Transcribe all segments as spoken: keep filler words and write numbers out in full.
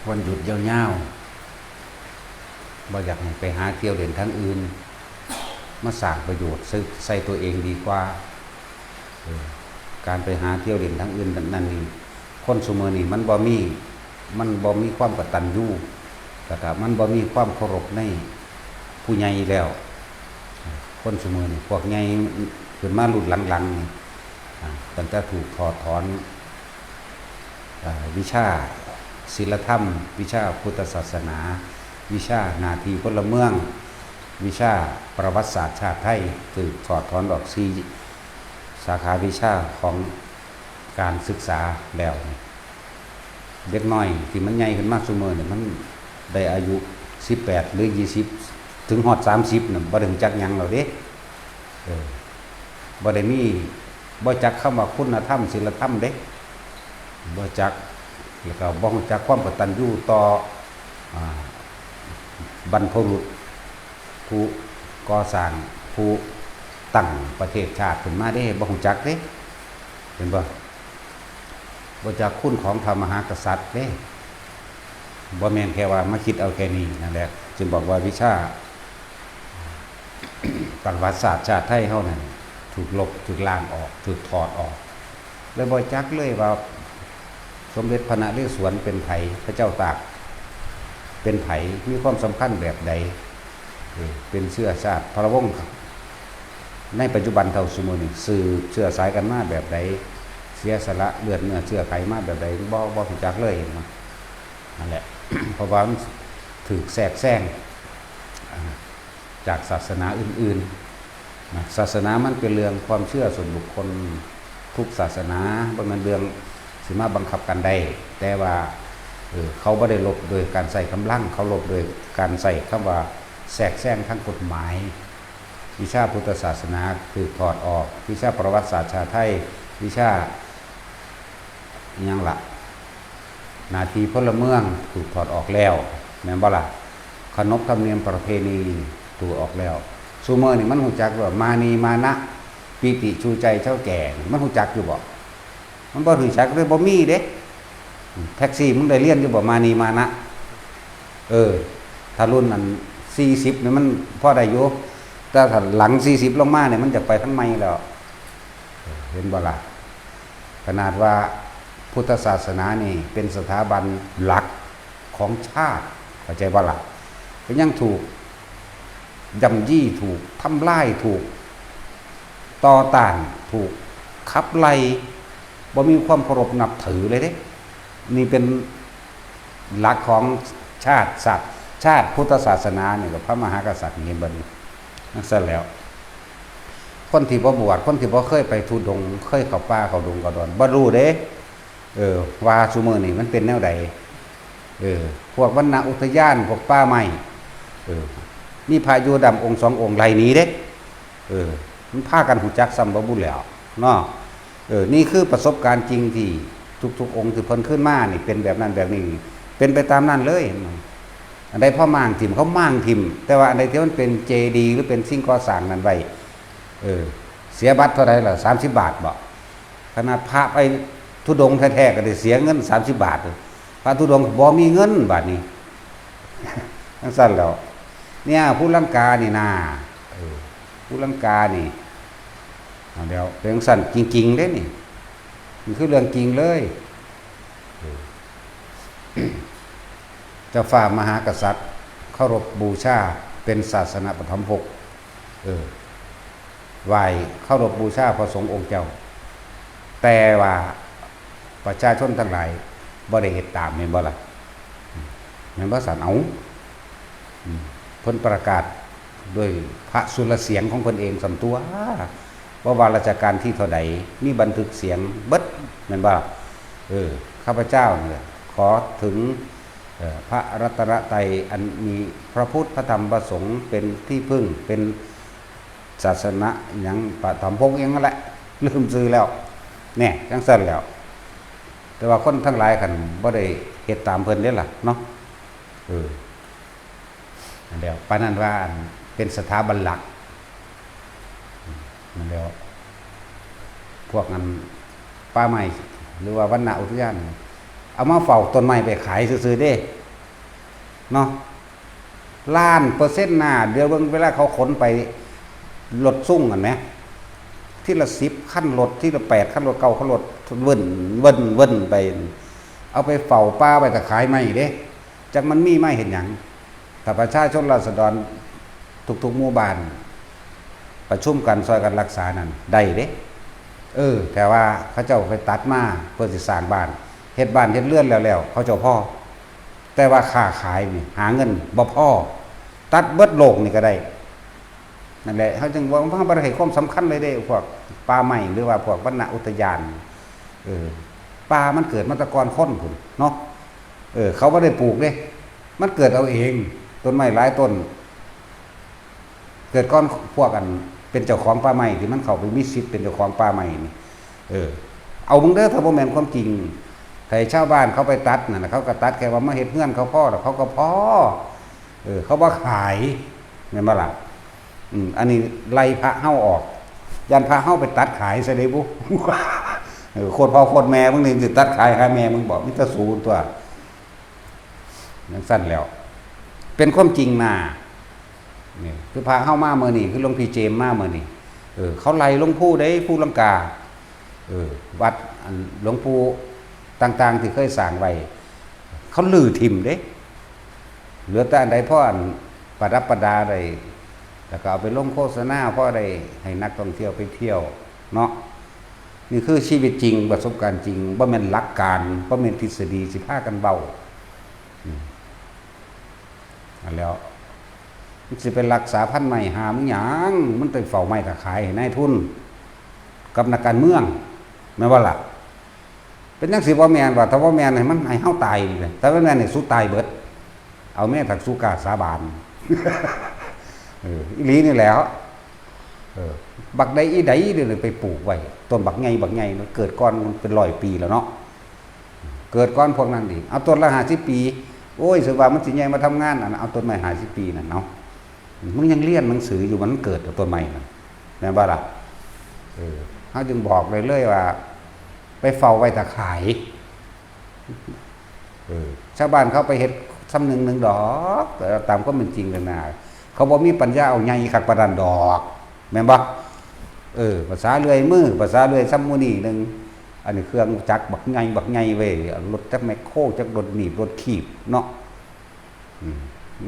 วันหยุดยาวๆ บ่อยากให้ไปหาเที่ยวเล่นทางอื่น มาสร้างประโยชน์ใส่ใส่ตัวเองดีกว่า เออ การไปหาเที่ยวเล่นทางอื่นนั่นนี่ คนซุมื้อนี่มันบ่มี มันบ่มีความกตัญญู แล้วก็มันบ่มีความเคารพในผู้ใหญ่แล้ว คนซุมื้อนี่พวกใหญ่ขึ้นมารุ่นหลังๆนี่ อ่า ตั้งแต่ถูกถอดถอน อ่า วิชาศีลธรรม วิชาพุทธศาสนา วิชาหน้าที่พลเมือง วิชาประวัติศาสตร์ชาติไทย ถูกถอดถอนออกสี่สาขาวิชาของการศึกษาแล้วนี่ เด็กน้อยที่มันใหญ่ขึ้นมาซุมื้อนี่ มันได้อายุสิบแปดหรือยี่สิบ ถึงฮอดสามสิบน่ะ บ่ได้รู้จักหยังแล้วเด้ เออ บ่ได้มี บ่จักคำว่าคุณธรรมศีลธรรมเด้ บ่จัก แล้วก็บ่รู้จักความกตัญญูต่อ อ่า บรรพบุรุษ ผู้ก่อสร้าง ผู้ตั้งประเทศชาติขึ้นมาเด้ บ่รู้จักเด้ เห็นบ่ บ่จักคุณของพระมหากษัตริย์เด้ บ่แม่นแค่ว่ามาคิดเอาแค่นี้นั่นแหละ จึงบอกว่าวิชาประวัติศาสตร์ชาติไทยเฮานั่น ถูกลบ ถูกล้างออก ถูกถอดออก เลยบ่จักเลยว่า สมเด็จพระนเรศวรเป็นไผ พระเจ้าตากเป็นไผ มีความสำคัญแบบใด เออ เป็นเชื้อชาติพระวงศ์ ในปัจจุบันเท่าซุมื้อนี้ สืบเชื้อสายกันมาแบบใด เสียสละเลือดเนื้อเชื้อไขมาแบบใด บ่ บ่รู้จักเลย เห็นบ่ นั่นแหละ เพราะว่ามันถูกแทรกแซง อ่า จากศาสนาอื่นๆ นะ ศาสนามันเป็นเรื่องความเชื่อส่วนบุคคล ทุกศาสนา บ่แม่นเรื่องสิมาบังคับกันได้ แต่ว่า เออ เขาบ่ได้ลบโดยการใช้กำลัง เขาลบโดยการใช้คำว่าแทรกแซงทางกฎหมาย วิชาพุทธศาสนาถูกถอดออก วิชาประวัติศาสตร์ชาติไทย วิชา อิหยังล่ะ หน้าที่พลเมืองถูกถอดออกแล้ว แม่นบ่ล่ะ ขนบธรรมเนียมประเพณีถูกออกแล้ว ซุมื้อนี่มันรู้จักว่ามานีมานะ ปีติชูใจเฒ่าแก่นี่ มันรู้จักอยู่บ่ มันบ่รู้จักเลย บ่มีเด้ แท็กซี่มึงได้เรียนอยู่บ่ มานีมานะ เออ ถ้ารุ่นนั้นสี่สิบนี่มันพอได้อยู่ แต่ถ้าหลังสี่สิบลงมาเนี่ยมันจะไปทางใหม่แล้ว เห็นบ่ล่ะ ขนาดว่าพุทธศาสนานี่เป็นสถาบันหลักของชาติ เข้าใจบ่ล่ะ ก็ยังถูกย่ำยี้ ถูกทำลาย ถูกต่อต้าน ถูกขับไล่ บ่มีความเคารพนับถือเลยเด้ นี่เป็นหลักของชาติศาส ชาติพุทธศาสนานี่ กับพระมหากษัตริย์นี่ เห็นบ่นี่ จั่งซั้นแล้ว คนที่บ่บวช คนที่บ่เคยไปธุดงค์ เคยเข้าป่าเข้าดงเข้าดอน บ่รู้เด้ เออ ว่าซุมื้อนี่มันเป็นแนวใด เออ พวกวรรณอุทยาน พวกป่าไม้ เออ มีพระอยู่ดำองค์สององค์ไล่หนีเด้ เออ มันพากันรู้จักซ้ำบ่บุแล้ว เนาะ เออ นี่คือประสบการณ์จริงที่ทุกๆองค์ที่เพิ่นขึ้นมานี่ เป็นแบบนั้นแบบนี้ เป็นไปตามนั้นเลย อันใดพอม้างถิ่ม เขาม้างถิ่ม แต่ว่าอันใดที่มันเป็นเจดีย์หรือเป็นสิ่งก่อสร้างนั้นไว้ เออ เสียบัตรเท่าใดล่ะ สามสิบบาทบ่ ขนาดพระไปธุดงค์แท้ๆ ก็ได้เสียเงินสามสิบบาท พระธุดงค์บ่มีเงินบาดนี้ จั่งซั้นแล้ว เนี่ย ภูลังกานี่นา เออ ภูลังกานี่ เอาแล้ว เป็นจั่งซั้นจริงๆเด้นี่ มันคือเรื่องจริงเลย เออ เจ้าฟ้ามหากษัตริย์เคารพบูชาเป็นศาสนปฐมภก เออ ไหว้เคารพบูชาพระสงฆ์องค์เจ้า แต่ว่าประชาชนทั้งหลายบ่ได้เฮ็ดตาม แม่นบ่ล่ะ แม่นบ่ซั่น เอ้า อืม เพิ่นประกาศด้วยพระสุรเสียงของเพิ่นเองส่วนตัว บ่ว่ารัชกาลที่เท่าใด มีบันทึกเสียงเบิด แม่นบ่ล่ะ เออ ข้าพเจ้าเนี่ย ขอถึง เอ่อ พระรัตนตรัยอันมีพระพุทธ พระธรรม พระสงฆ์เป็นที่พึ่ง เป็นศาสนหยัง ปฐมภกหยังนั่นแหละ ลืมชื่อแล้ว เนี่ย จั่งซั้นแล้ว แต่ว่าคนทั้งหลายคันบ่ได้เฮ็ดตามเพิ่นเด้ล่ะเนาะ เออ นั่นแหล้ว ปานนั้นว่าอันเป็นสถาบันหลัก นั่นแหล้ว พวกอันป่าไม้ หรือว่าวรรณอุทยาน เอามาเฝ้าต้นไม้ไปขายซื่อๆเด้ เนาะ ล้านเปอร์เซ็นต์หน้า เดี๋ยวเบิ่งเวลาเขาขนไปรถซุ่งกันไหม ทีละสิบคันรถ ทีละแปดคันรถ เก้าคันรถ เวิ้นเวิ้นเวิ้นไป เอาไปเฝ้าป่าไปตะขายไม้เด้ จักมันมีไม้เห็นหยัง ถ้าประชาชนราษฎรทุกๆหมู่บ้าน ประชุมกันซอยกันรักษานั่นได้เด้ เออ แต่ว่าเขาเจ้าไปตัดมาเพื่อสิสร้างบ้าน เฮ็ดบ้านเฮ็ดเรือนแล้วแล้ว เขาเจ้าพอ แต่ว่าค้าขายนี่หาเงินบ่พอ ตัดเบิดโลกนี่ก็ได้ นั่นแหละ เขาจึงว่าเขาบ่ได้ให้ความสำคัญเลยเด้ พวกป่าไม้หรือว่าพวกวรรณอุทยาน เออ ป่ามันเกิดมาแต่ก่อนคนพุ้นเนาะ เออ เขาบ่ได้ปลูกเด้ มันเกิดเอาเอง ต้นไม้หลายต้น เกิดก่อนพวกอันเป็นเจ้าของป่าไม้ที่มันเข้าไปมีสิทธิ์เป็นเจ้าของป่าไม้นี่ เออ เอาเบิ่งเด้อ ถ้าบ่แม่นความจริง ถ้าให้ชาวบ้านเขาไปตัดนั่นน่ะ เขาก็ตัดแค่ว่ามาเฮ็ดเฮือนเขาพอแล้ว เขาก็พอ เออ เขาบ่ขาย แม่นบ่ล่ะ อืม อันนี้ไล่พระเฮาออก ย่านพระเฮาไปตัดขายซะเด้บุ เออ โคตรพ่อโคตรแม่มึงนี่สิตัดขายหาแม่มึงบ่ มีแต่สูตัว จั่งซั่นแล้ว เป็นความจริงนา นี่ คือพระเฮามามื้อนี้ คือหลวงพี่เจมส์มามื้อนี้ เออ เขาไล่ลงภูเด้ ภูลังกา เออ วัดอันหลวงปู่ต่างๆที่เคยสร้างไว้ เขารื้อถิ่มเด้ เหลือแต่อันใดพออันประดับประดาได้ แล้วก็เอาไปลงโฆษณา พอได้ให้นักท่องเที่ยวไปเที่ยวเนาะ นี่คือชีวิตจริง ประสบการณ์จริง บ่แม่นหลักการ บ่แม่นทฤษฎี สิพากันเว้า อืม อันแล้ว มันสิไปรักษาพันธุ์ไม้หามึงหยัง มันไปเฝ้าไม้ตะขายให้นายทุน กับนักการเมือง แม่นบ่ล่ะ เป็นจั่งซี้บ่แม่นว่า ถ้าบ่แม่นให้มันให้เฮาตายนี่แหละ ถ้าบ่แม่นให้สุดตายเบิด เอาแม่ทักสุกล้าสาบาน เออ อีหลีนี่แหละ เออ บักใดอีใดเดี๋ยวนี้ไปปลูกไว้ ต้นบักใหญ่บักใหญ่ มันเกิดก่อนมันเป็นร้อยปีแล้วเนาะ เกิดก่อนพวกนั้นอีก เอาต้นละห้าสิบปี โอ้ย สิว่ามันสิใหญ่มาทำงาน อันนั้น เอาต้นไม้ห้าสิบปีนั่นเนาะ มึงยังเรียนหนังสืออยู่ มันเกิดกับต้นไม้นั่น แม่นบ่ล่ะ เออ เฮาจึงบอกเลยเลยว่า ไปเฝ้าไว้ตะขาย เออ ชาวบ้านเขาไปเฮ็ดซำนึ่งหนึ่งดอก แต่ตามความเป็นจริงแล้วนะ เขาบ่มีปัญญาเอาใหญ่คักปานนั้นดอก แม่นบ่ เออ ภาษาเลื่อยมือ ภาษาเลื่อยซำมื้อนี้หนึ่ง อันนี้เครื่องจักรบักใหญ่บักใหญ่เว้ย รถจักรแมคโคร จักรรถหนีบ รถขีบเนาะ อืม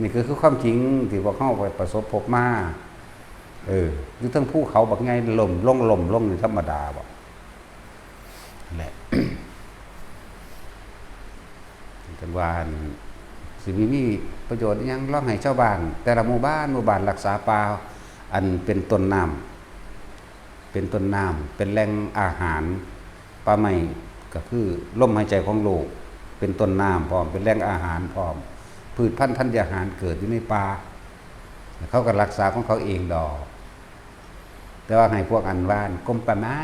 นี่ก็คือความจริงที่พวกเฮาไปประสบพบมา เออ อยู่เทิงภูเขาบักใหญ่ ล้มลง ล้มลงนี่ธรรมดาบ่ นั่นแหละ จั่งว่าอัน สิมี มีประโยชน์อิหยัง ลองให้ชาวบ้าน แต่ละหมู่บ้าน หมู่บ้านรักษาป่า อันเป็นต้นน้ำ เป็นต้นน้ำ เป็นแหล่งอาหาร ป่าไม้ก็คือลมหายใจของโลก เป็นต้นน้ำพร้อม เป็นแหล่งอาหารพร้อม พืชพันธุ์ธัญญาหารเกิดอยู่ในป่า เขาก็รักษาของเขาเองดอก แต่ว่าให้พวกอันว่านกรมป่าไม้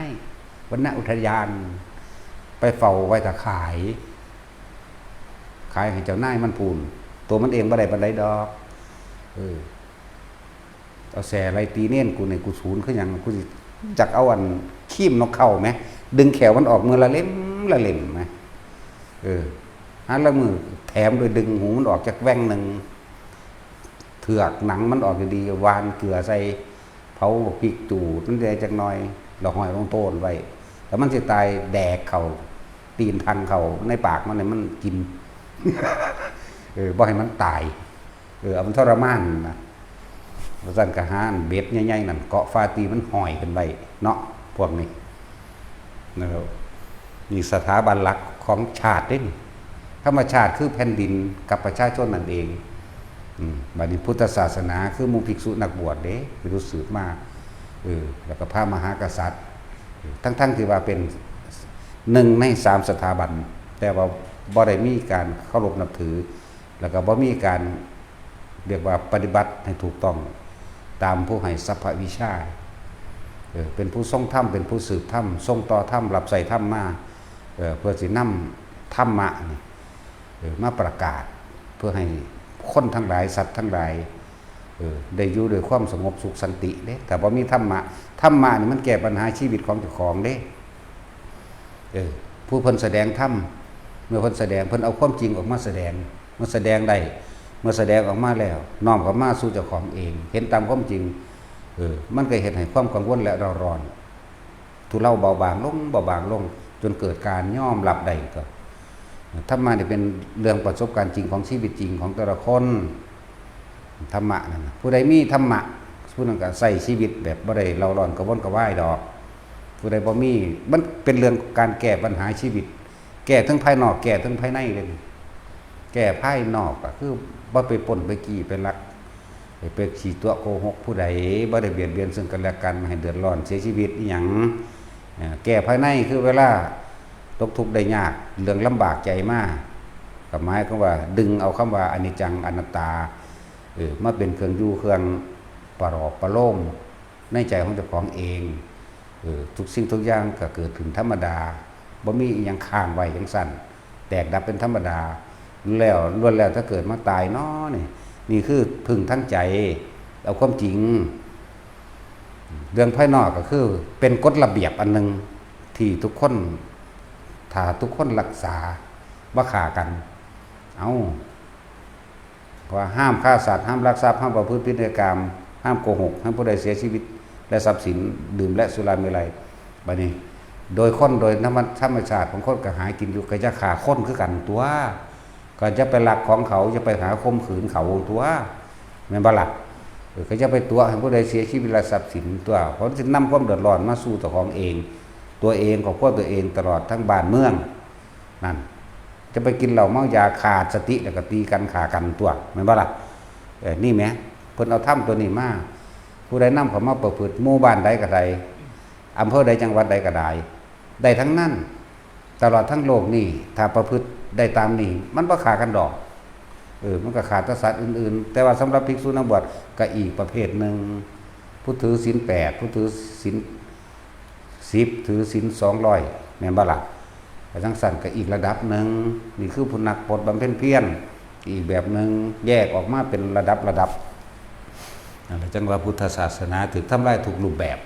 วรรณอุทยาน ไปเฝ้าไว้ถ้าขาย ขายให้เจ้านายมันพู้น ตัวมันเองบ่ได้ปานใดดอก เออ เอาแส้ไล่ตีเนนกูนี่ กูสูนคือหยัง กูสิจักเอาอันครีมนกเค้าแหม ดึงแข้วมันออกมื้อละเล่มละเล่มแหม เออ หาลางมื้อแถมโดยดึงหูมันออกจักแว่งหนึ่ง เถือกหนังมันออกดีๆ หว่านเกลือใส่ เผาบักพริกจูดมันแด่จักหน่อย แล้วห้อยลงโต้นไว้ แล้วมันสิตายแดกเข้า ตีนทังเข้าในปากมันเนี่ย มันกิน เออ บ่ให้มันตาย เออ เอามันทรมานนะ ว่าซั่นก็หาอันเบ็ดใหญ่ๆนั่น เกาะฟาตีมันห้อยขึ้นไว้เนาะ พวกนี้ นะครับ นี่สถาบันหลักของชาติเด้นี่ ธรรมชาติคือแผ่นดินกับประชาชนนั่นเอง อืม บัดนี้พุทธศาสนาคือหมู่ภิกษุนักบวชเด้ ไปรู้สืบมา เออ แล้วก็พระมหากษัตริย์ ทั้งๆที่ว่าเป็นหนึ่งในสามสถาบัน แต่ว่าบ่ได้มีการเคารพนับถือ แล้วก็บ่มีการ เรียกว่าปฏิบัติให้ถูกต้องตามผู้ให้สัพพวิชา เออ เป็นผู้ทรงธรรม เป็นผู้สืบธรรม ทรงต่อธรรม รับใช้ธรรมมา เออ เพื่อสินำธรรมะนี่ เออ มาประกาศ เพื่อให้คนทั้งหลาย สัตว์ทั้งหลาย เออ ได้อยู่ด้วยความสงบสุขสันติเด้ ถ้าบ่มีธรรมะ ธรรมะนี่มันแก้ปัญหาชีวิตของเจ้าของเด้ เออ ผู้เพิ่นแสดงธรรม เมื่อเพิ่นแสดง เพิ่นเอาความจริงออกมาแสดง มันแสดงได้ มื่อแสดงออกมาแล้ว น้อมเข้ามาสู่เจ้าของเอง เห็นตามความจริง เออ มันก็เฮ็ดให้ความกังวลและเร่าร้อน ทุเลาเบาบางลง เบาบางลง จนเกิดการยอมรับได้ก็ ธรรมะนี่เป็นเรื่องประสบการณ์จริงของชีวิตจริงของแต่ละคน ธรรมะนั่นน่ะ ผู้ใดมีธรรมะ ผู้นั้นก็ใช้ชีวิตแบบบ่ได้เร่าร้อนกระวนกระวายดอก ผู้ใดบ่มี มันเป็นเรื่องการแก้ปัญหาชีวิต แก้ทั้งภายนอก แก้ทั้งภายในเลย แก้ภายนอกก็คือบ่ไปปล้นไปจี้ไปลัก ไปเป๊กขี้ตัวโกหกผู้ใด บ่ได้เบียดเบียนซึ่งกันและกัน ให้เดือดร้อนเสียชีวิตอีหยัง เอ่อ แก้ภายในคือเวลาตกทุกข์ได้ยาก เรื่องลำบากใจมา ก็หมายความว่าดึงเอาคำว่าอนิจจังอนัตตา เออ มาเป็นเครื่องอยู่เครื่องประหลอบประโลมในใจของเจ้าของเอง เออ ทุกสิ่งทุกอย่างก็เกิดขึ้นธรรมดา บ่มีอิหยังค้างไว้จังซั่น แตกดับเป็นธรรมดา แล้วล้วนแล้วแต่เกิดมาตายเนาะนี่ นี่คือพึ่งทางใจ เอาความจริง เรื่องภายนอกก็คือเป็นกฎระเบียบอันหนึ่งที่ทุกคน ถ้าทุกคนรักษา บ่ฆ่ากัน เอ้า ว่าห้ามฆ่าสัตว์ ห้ามลักทรัพย์ ห้ามประพฤติผิดในกาม ห้ามโกหก ห้ามผู้ใดเสียชีวิต และทรัพย์สิน ดื่มและสุราเมรัย บัดนี้ โดยคน โดยธรรม ธรรมชาติของคนก็หากินอยู่ ก็จะฆ่าคนคือกันตัว ก็จะไปลักของเขา จะไปหาข่มขืนเขาตัว แม่นบ่ล่ะ เออ ก็จะไปตั๋วให้ผู้ใดเสียชีวิตและทรัพย์สินตัว เพราะมันสินำความเดือดร้อนมาสู่เจ้าของเอง ตัวเอง ครอบครัวตัวเอง ตลอดทั้งบ้านเมือง นั่น จะไปกินเหล้าเมายาขาดสติแล้วก็ตีกันฆ่ากันตัว แม่นบ่ล่ะ เออ นี่แหม เพิ่นเอาธรรมตัวนี้มา ผู้ใดนำเข้ามาประพฤติ หมู่บ้านใดก็ได้ อำเภอใดจังหวัดใดก็ได้ ได้ทั้งนั้น ตลอดทั้งโลกนี่ ถ้าประพฤติได้ตามนี่ มันบ่ฆ่ากันดอก เออ มันก็ฆ่าแต่สัตว์อื่นๆ แต่ว่าสำหรับภิกษุนักบวชก็อีกประเภทหนึ่ง ผู้ถือศีลแปด ผู้ถือศีลสิบ ถือศีลสองร้อย แม่นบ่ล่ะ แต่จังซั่นก็อีกระดับหนึ่ง นี่คือผู้นักปรดบำเพ็ญเพียร อีกแบบหนึ่ง แยกออกมาเป็นระดับระดับ นั่นแหละจังว่าพุทธศาสนาถูกทำลายทุกรูปแบบ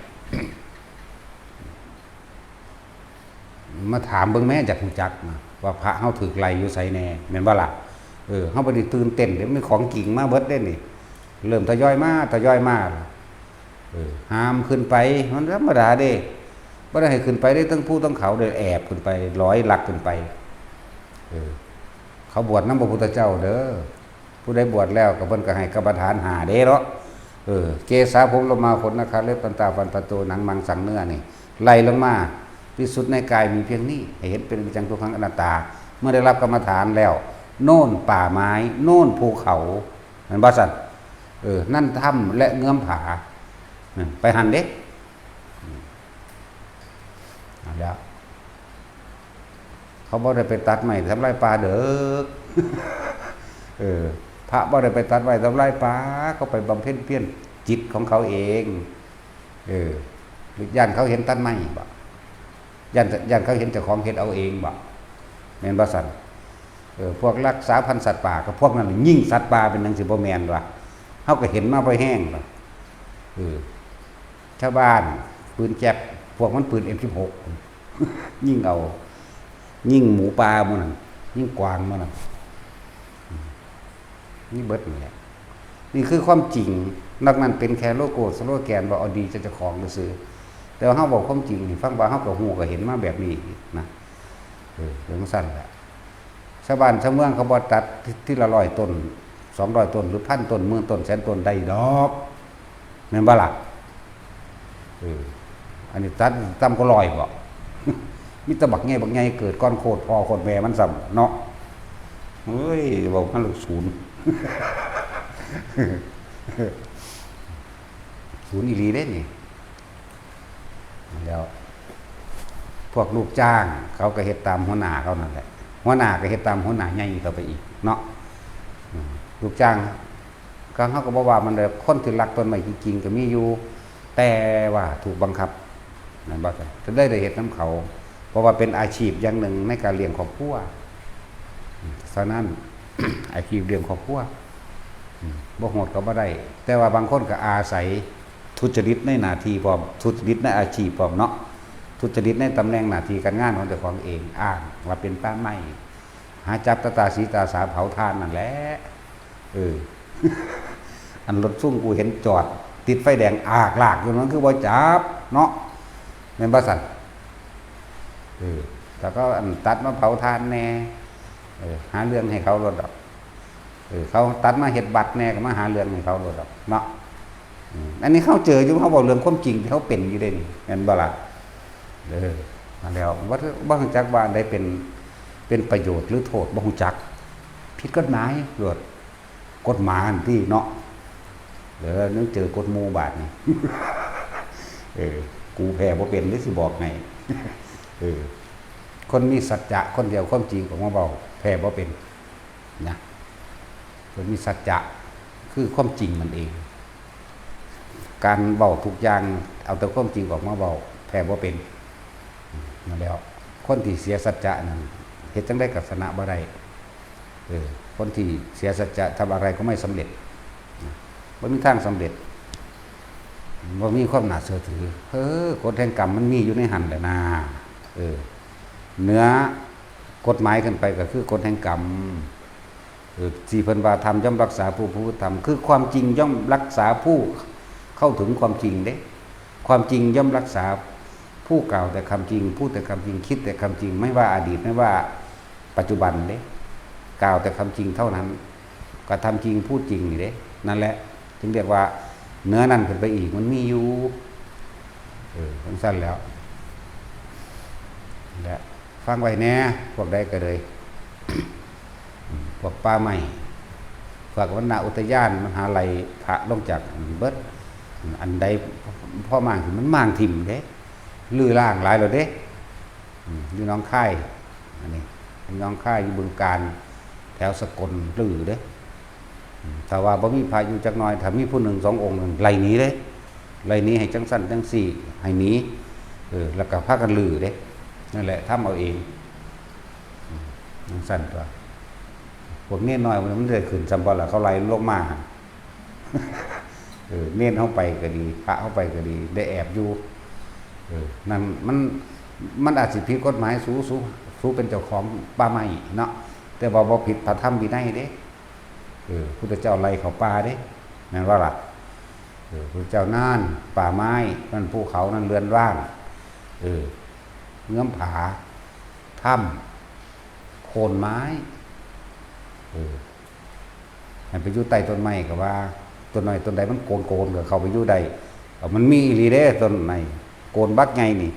มาถามเบิ่งแหม อยากรู้จักนะ ว่าพระเฮาถูกไล่อยู่ไสแหน่ แม่นบ่ล่ะ เออ เฮาบ่ได้ตื่นเต้นเด้ มีของจริงมาเบิดเด้นี่ เริ่มทยอยมา ทยอยมา เออ ห้ามขึ้นไป มันธรรมดาเด้ บ่ได้ให้ขึ้นไปเด้ ทั้งภูทั้งเขาเด้ แอบขึ้นไป ลอยลักขึ้นไป เออ เขาบวชนำพระพุทธเจ้าเด้อ ผู้ใดบวชแล้วก็เพิ่นก็ให้กรรมฐานห้าเด้เนาะ เออ เกสาผมโลมาขนนคาเล็บฟันตาฟันตะโตหนังมังสังเนื้อนี่ ไล่ลงมา ที่สุดในกายมีเพียงนี้ ให้เห็นเป็นอนิจจังทุกขังอนัตตา เมื่อได้รับกรรมฐานแล้ว โน่นป่าไม้ โน่นภูเขา แม่นบ่ซั่น เออ นั่นถ้ำและเงื้อมผา อืม ไปหั่นเด้ อืม เอาแล้ว เขาบ่ได้ไปตัดไม้ทำลายป่าเด้อ เออ พระบ่ได้ไปตัดไม้ทำลายป่า เขาไปบำเพ็ญเพียรจิตของเขาเอง เออ หรือย่านเขาเห็นตัดไม้บ่ ย่าน ย่านเขาเห็นเจ้าของเฮ็ดเอาเองบ่ แม่นบ่ซั่น เออ พวกรักษาพันธุ์สัตว์ป่า ก็พวกนั้นน่ะยิงสัตว์ป่าเป็นหยังสิบ่แม่นวะ เฮาก็เห็นมาพอแฮงล่ะ เออ ชาวบ้านปืนแจ๊บ พวกมันปืน เอ็ม สิบหก ยิงเอา ยิงหมูป่าหมู่นั่น ยิงกวางหมู่นั่น อืม นี่เบิดนี่แหละ นี่คือความจริง นอกนั้นเป็นแค่โลโก้สโลแกนว่าเอาดีใจเจ้าของซื่อๆ แต่ว่าเฮาบอกความจริงให้ฟังว่าเฮาก็ฮู้ก็เห็นมาแบบนี้นะ เออ จังซั่นแหละ ชาวบ้านชาวเมืองเขาบ่ตัดทีละร้อยต้น สองร้อยต้น หรือพันต้น หมื่นต้น แสนต้นได้ดอก แม่นบ่ล่ะ เออ อันนี้ตัดต่ำกว่าร้อยบ่ มีแต่บักใหญ่บักใหญ่เกิดก่อนโคตรพ่อโคตรแม่มันซ้ำเนาะ เฮ้ย เว้ามาลูกศูนย์ ศูนย์อีหลีเด้นี่ แล้ว พวกลูกจ้างเขาก็เฮ็ดตามหัวหน้าเขานั่นแหละ หัวหน้าก็เฮ็ดตามหัวหน้าใหญ่เข้าไปอีกเนาะ อืม ลูกจ้าง ก็ เขาก็บ่ว่ามันเลย คนที่รักต้นไม้จริงๆ ก็มีอยู่ แต่ว่าถูกบังคับ นั่นบ่ จะได้ ได้เฮ็ดนำเขา เพราะว่าเป็นอาชีพอย่างหนึ่งในการเลี้ยงครอบครัว อืม ฉะนั้น อาชีพเลี้ยงครอบครัว อืม บ่โหดก็บ่ได้ แต่ว่าบางคนก็อาศัยทุจริตในหน้าที่พร้อม ทุจริตในอาชีพพร้อมเนาะ ทุจริตในตำแหน่งหน้าที่การงานของเจ้าของเอง อ้างว่าเป็นป่าไม้ หาจับตาตาสีตาสาเผาถ่านนั่นแหละ เออ อันรถซุ่มกูเห็นจอด ติดไฟแดงอากลากอยู่ มันคือบ่จับเนาะ แม่นบ่ซั่น เออ แต่เขาอันตัดมาเผาถ่านแหน่ เออ หาเรื่องให้เขาโลดดอก เออ เขาตัดมาเฮ็ดบัตรแหน่ ก็มาหาเรื่องให้เขาโลดดอกเนาะ อืม อันนี้เฮาเจออยู่ เฮาเว้าเรื่องความจริงที่เฮาเป็นอยู่เด้นี่ แม่นบ่ล่ะ เออ นั่นแหล้ว บ่ บ่ฮู้จักว่าอันใดเป็น เป็นประโยชน์หรือโทษ บ่ฮู้จัก ผิดกฎหมายโลด กฎหมายอันที่เนาะ เดี๋ยวนึกเจอกฎหมู่บาดนี่ เออ กูแพ้บ่เป็นเด้สิบอกให้ เออ คนมีสัจจะคนเดียวความจริงออกมาเว้า แพ้บ่เป็น นะ คนมีสัจจะคือความจริงมันเอง การเว้าทุกอย่างเอาแต่ความจริงออกมาเว้า แพ้บ่เป็น นั่นแหล้ว คนที่เสียสัจจะนั่น เฮ็ดจั่งใดก็ชนะบ่ได้ เออ คนที่เสียสัจจะทำอะไรก็ไม่สำเร็จ นะ บ่มีทางสำเร็จ บ่มีความน่าเชื่อถือ เออ กฎแห่งกรรมมันมีอยู่ในหั่นแหละนะ เออ เหนือกฎหมายขึ้นไปก็คือกฎแห่งกรรม เออ ที่เพิ่นว่าธรรมย่อมรักษาผู้ประพฤติธรรม คือความจริงย่อมรักษาผู้เข้าถึงความจริงเด้ ความจริงย่อมรักษาผู้กล่าวแต่ความจริง พูดแต่ความจริง คิดแต่ความจริง ไม่ว่าอดีต ไม่ว่าปัจจุบันเด้ กล่าวแต่ความจริงเท่านั้น กระทำจริง พูดจริงนี่เด้ นั่นแหละ จึงเรียกว่าเหนือนั้นขึ้นไปอีก มันมีอยู่ เออ จั่งซั่นแหล้ว และฟังไว้แหน่ พวกใดก็เลย พวกป่าไม้ พวกวรรณอุทยาน มันหาไล่พระลงจากอันเบิด อันใดพอมางสิมันมางถิ่มเด้ รื้อร้างหลายแล้วเด้ อืม อยู่หนองคาย อันนี้ อยู่หนองคาย อยู่บึงกาฬ แถวสกลรื้อเด้ อืม ถ้าว่าบ่มีพระอยู่จักหน่อย ถ้ามีผู้หนึ่งสององค์นั่นไล่หนีเลย ไล่หนีให้จั่งซั่นจั่งซี้ ให้หนี เออ แล้วก็พากันรื้อเด้ นั่นแหละ ทำเอาเอง อืม จั่งซั่นตั๊ว พวกเณรน้อยมันได้ขึ้นซ้ำบ่ล่ะ เขาไล่ลงมาหั่น เออ เณรเฮาไปก็ดี พระเฮาไปก็ดี ได้แอบอยู่ เออ นั่นมัน มันอาจสิผิดกฎหมาย สู สู สูเป็นเจ้าของป่าไม้เนาะ แต่ว่าบ่ผิดพระธรรมวินัยเด้ เออ พุทธเจ้าไล่เข้าป่าเด้ แม่นบ่ล่ะ เออ พุทธเจ้านั่น ป่าไม้ นั่นภูเขา นั่นเรือนว่าง เออ เงื้อมผา ถ้ำ โคนไม้ เออ ให้ไปอยู่ใต้ต้นไม้ก็ว่า ต้นไม้ต้นใดมันโกนๆ ก็เข้าไปอยู่ได้ เอา มันมีอีหลีเด้ ต้นไม้โกนบักใหญ่นี่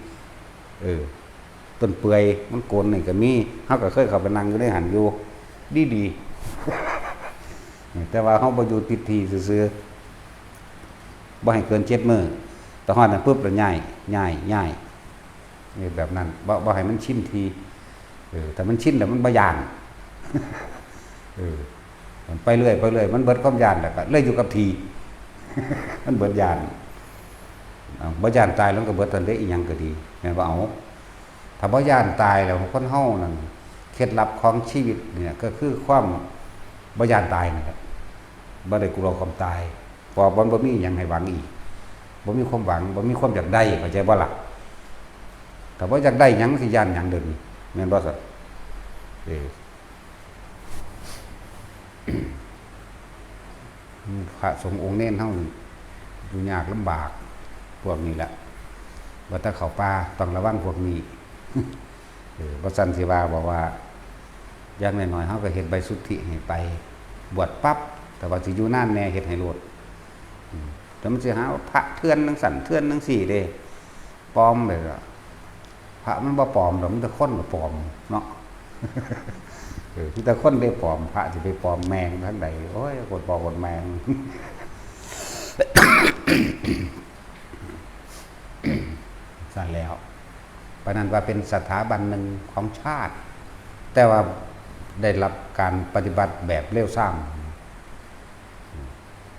เออ ต้นเปื่อยมันโกนนี่ก็มี เฮาก็เคยเข้าไปนั่งอยู่ในหั่นอยู่ ดีๆ แต่ว่าเฮาบ่อยู่ติดที่ซื่อๆ บ่ให้เกินเจ็ดมื้อ แต่ฮอดนั้นปุ๊บแล้วย้าย ย้าย ย้าย นี่แบบนั้น บ่ บ่ให้มันชินที่ เออ ถ้ามันชินแล้วมันบ่ย้าน เออ มันไปเรื่อย ไปเรื่อย มันเบิดความย้านแล้วก็เลยอยู่กับที่ มันเบิดย้าน เอา บ่ย้านตายแล้วมันก็เบิดทันเด้ อีหยังก็ดี แม่นบ่ เอา ถ้าบ่ย้านตายแล้ว คนเฮานั่น เคล็ดลับของชีวิตเนี่ย ก็คือความบ่ย้านตายนั่นแหละ บ่ได้กลัวความตาย เพราะมันบ่มีหยังให้หวังอีก บ่มีความหวัง บ่มีความอยากได้ เข้าใจบ่ล่ะ ถ้าบ่อยากได้หยัง สิย้านหยังเดี๋ยวนี้ แม่นบ่ซั่น เออ พระสงฆ์องค์เณรเฮานี่อยู่ยากลำบาก พวกนี้แหละ ว่าแต่เข้าป่าต้องระวังพวกนี้ เออ บ่ซั่นสิว่า บอกว่า อย่างน้อยๆ เฮาก็เฮ็ดใบสุทธิให้ไป บวชปั๊บ แต่ว่าสิอยู่นานแหน่ เฮ็ดให้โลด อืม แต่มันสิหาว่าพระเถื่อนจั่งซั่น เถื่อนจั่งซี้เด้ ปลอมไปละ พระมันบ่ปลอมดอก มีแต่คนน่ะปลอมเนาะ เออ มีแต่คนได้ปลอม พระสิไปปลอมแม่งทางใด โอ้ย โคตรปลอมโคตรแม่ง ซั่นแล้ว ปานนั้นว่าเป็นสถาบันหนึ่งของชาติ แต่ว่าได้รับการปฏิบัติแบบเลวทราม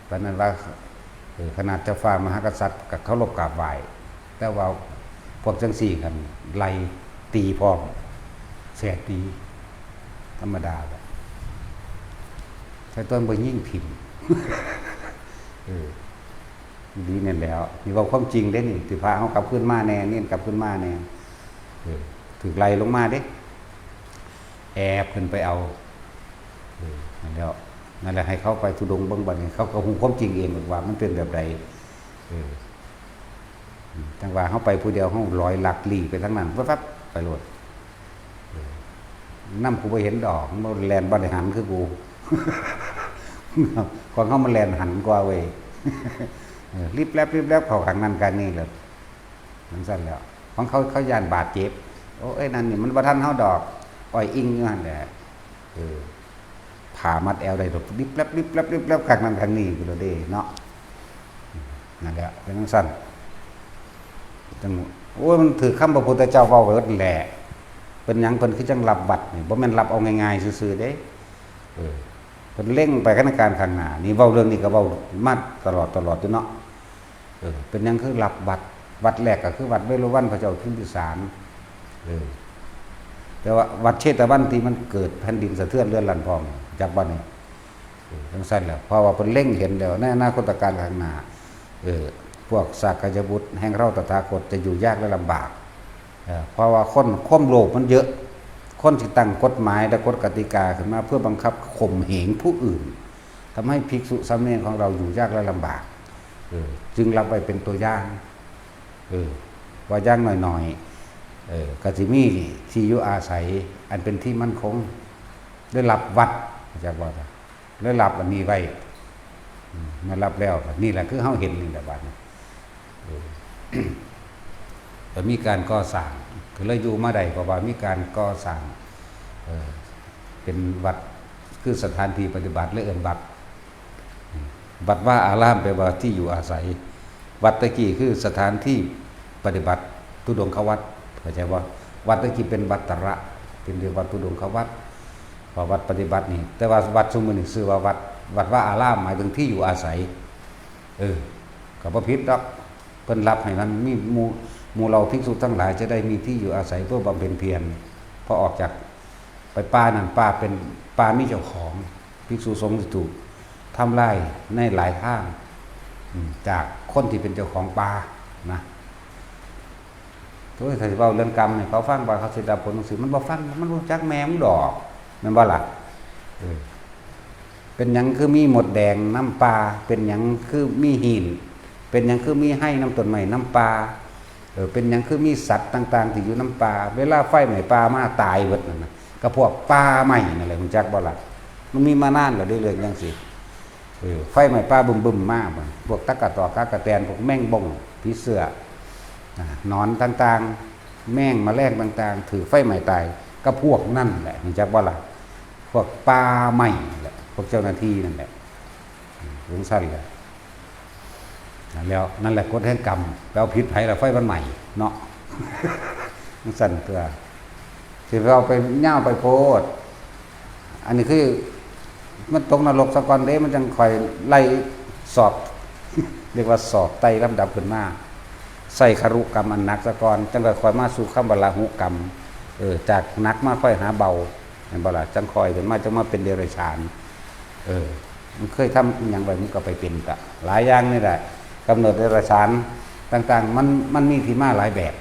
ปานนั้นว่า เออ ขนาดเจ้าฟ้ามหากษัตริย์ก็เคารพกราบไหว้ แต่ว่าพวกจั่งซี้กันไล่ตีพร้อม แสตี ธรรมดาแหละ แต่ต้นบ่ยิ่งถิ่ม เออ ดีนั่นแหล้ว นี่เว้าความจริงเด้นี่ ที่พาเฮากลับคืนมาแหน่ เณรกลับคืนมาแหน่ เออ ถูกไล่ลงมาเด้ แอบขึ้นไปเอา เออ นั่นแหล้ว นั่นแหละ ให้เขาไปธุดงค์เบิ่งบัดนี้ เขาก็ฮู้ความจริงเองว่ามันเป็นแบบใด เออ อืม จั่งว่าเฮาไปผู้เดียว เฮาลอยลัดลี้ไปทางนั้น แวบๆ ไปโลด เออ นำกูบ่เห็นดอก มันแล่นบ่ได้หันคือกู ของเฮามันแล่นหันกว่าเว้ย เออ ลิบแลบ ลิบแลบ เข้าข้างนั้นข้างนี้แล้ว จั่งซั้นแหล้ว ของเขา เขาย้านบาดเจ็บ โอ้ย นั่นนี่มันบ่ทันเฮาดอก อ้อยอิงอยู่หั่นแหละ เออ ผ้ามัดแอวได้ดอก ลิบแลบ ลิบแลบ ลิบแลบ ข้างนั้นข้างนี้อยู่แล้วเด้เนาะ นั่นแหละ เป็นจั่งซั้น จั่ง โอ้ย มันถืกคำพระพุทธเจ้าเว้าไว้เบิดนั่นแหละ เป็นหยังเพิ่นคือจั่งรับวัดนี่ บ่แม่นรับเอาง่ายๆ ซื่อๆ เด้ เออ เพิ่นเล็งไปในการข้างหน้า นี่เว้าเรื่องนี้ก็เว้ามาตลอด ตลอดอยู่เนาะ เออ เป็นหยังคือรับวัด วัดแรกก็คือวัดเวฬุวัน พระเจ้าพิมพิสาร เออ แต่ว่าวัดเชตวันที่มันเกิดแผ่นดินสะเทือนเรือนลั่นพอง จักบ่นี่ เออ จั่งซั้นแหละ เพราะว่าเพิ่นเล็งเห็นแล้ว ในอนาคตกาลข้างหน้า เออ พวกสากยบุตรแห่งเราตถาคตจะอยู่ยากและลำบาก เออ เพราะว่าคน ความโลภมันเยอะ คนสิตั้งกฎหมายและกฎกติกาขึ้นมาเพื่อบังคับข่มเหงผู้อื่น ทำให้ภิกษุสามเณรของเราอยู่ยากและลำบาก เออ จึงรับไว้เป็นตัวอย่าง เออ ว่าอย่างน้อยๆ เออ ก็สิมีที่อยู่อาศัยอันเป็นที่มั่นคง ได้รับวัด จักว่า ได้รับอันนี้ไว้ อืม มารับแล้ว นี่แหละคือเฮาเห็นนี่แหละบัดนี้ เออ ก็มีการก่อสร้าง ก็เลยอยู่มาได้ เพราะว่ามีการก่อสร้าง เออ เป็นวัด คือสถานที่ปฏิบัติ เลยเอิ้นวัด วัดวาอาราม แปลว่าที่อยู่อาศัย วัดตะกี้คือสถานที่ปฏิบัติธุดงควัตร เข้าใจบ่ วัดตะกี้เป็นวัดตระ เป็นเรียกว่าธุดงควัตร เพราะวัดปฏิบัตินี่ แต่ว่าวัดซุมื้อนี้ชื่อว่าวัด วัดวาอาราม หมายถึงที่อยู่อาศัย เออ ก็บ่ผิดดอก เพิ่นรับให้มันมีหมู่ หมู่เหล่าภิกษุทั้งหลายจะได้มีที่อยู่อาศัยเพื่อบำเพ็ญเพียร พอออกจากไปป่านั่น ป่าเป็น ป่ามีเจ้าของ ภิกษุสงฆ์สิถูกทำลายในหลายทาง อืม จากคนที่เป็นเจ้าของป่านะ โอ้ย ถ้าสิเว้าเรื่องกรรมให้เขาฟังว่าเขาสิได้รับผลจั่งซี้ มันบ่ฟัง มันบ่รู้จักแม่มันดอก แม่นบ่ล่ะ เออ เป็นหยังคือมีมดแดงนำป่า เป็นหยังคือมีหิน เป็นหยังคือมีไฮ่นำต้นไม้นำป่า เออ เป็นหยังคือมีสัตว์ต่างๆ ที่อยู่นำป่า เวลาไฟไหม้ป่ามาตายเบิดนั่นน่ะ ก็พวกป่าไหม้นั่นแหละ รู้จักบ่ล่ะ มันมีมานานแล้วเด้ เรื่องจั่งซี้ เออ ไฟไหม้ป่าบึ้มๆ มาบัด พวกตั๊กกะตอกตั๊กกะแตน พวกแมงบ้ง ผีเสื้อ อ่า หนอนต่างๆ แมงแมลงต่างๆ ถูกไฟไหม้ตาย ก็พวกนั่นแหละ รู้จักบ่ล่ะ พวกป่าไหม้นั่นแหละ พวกเจ้าหน้าที่นั่นแหละ อืม จั่งซั้นแหละ แล้วนั่นแหละกฎแห่งกรรม ไปเอาผิดไผล่ะ ไฟมันไหม้เนาะ จั่งซั้นตัว สิไปเอาไปยาวไปโพด อันนี้คือมันตกนรกซะก่อนเด้ มันจั่งค่อยไล่สอบ เรียกว่าสอบไต่ลำดับขึ้นมา ใส่คารุกรรมอันหนักซะก่อน จั่งค่อยมาสู่คำว่าละหุกรรม เออ จากหนักมาค่อยหาเบา แม่นบ่ล่ะ จั่งค่อยขึ้นมา จั่งมาเป็นเดรัจฉาน เออ มันเคยทำอิหยังไว้ มันก็ไปเป็นกะ หลายอย่างนี่แหละ กำเนิดเดรัจฉานต่างๆ มัน มันมีที่มาหลายแบบ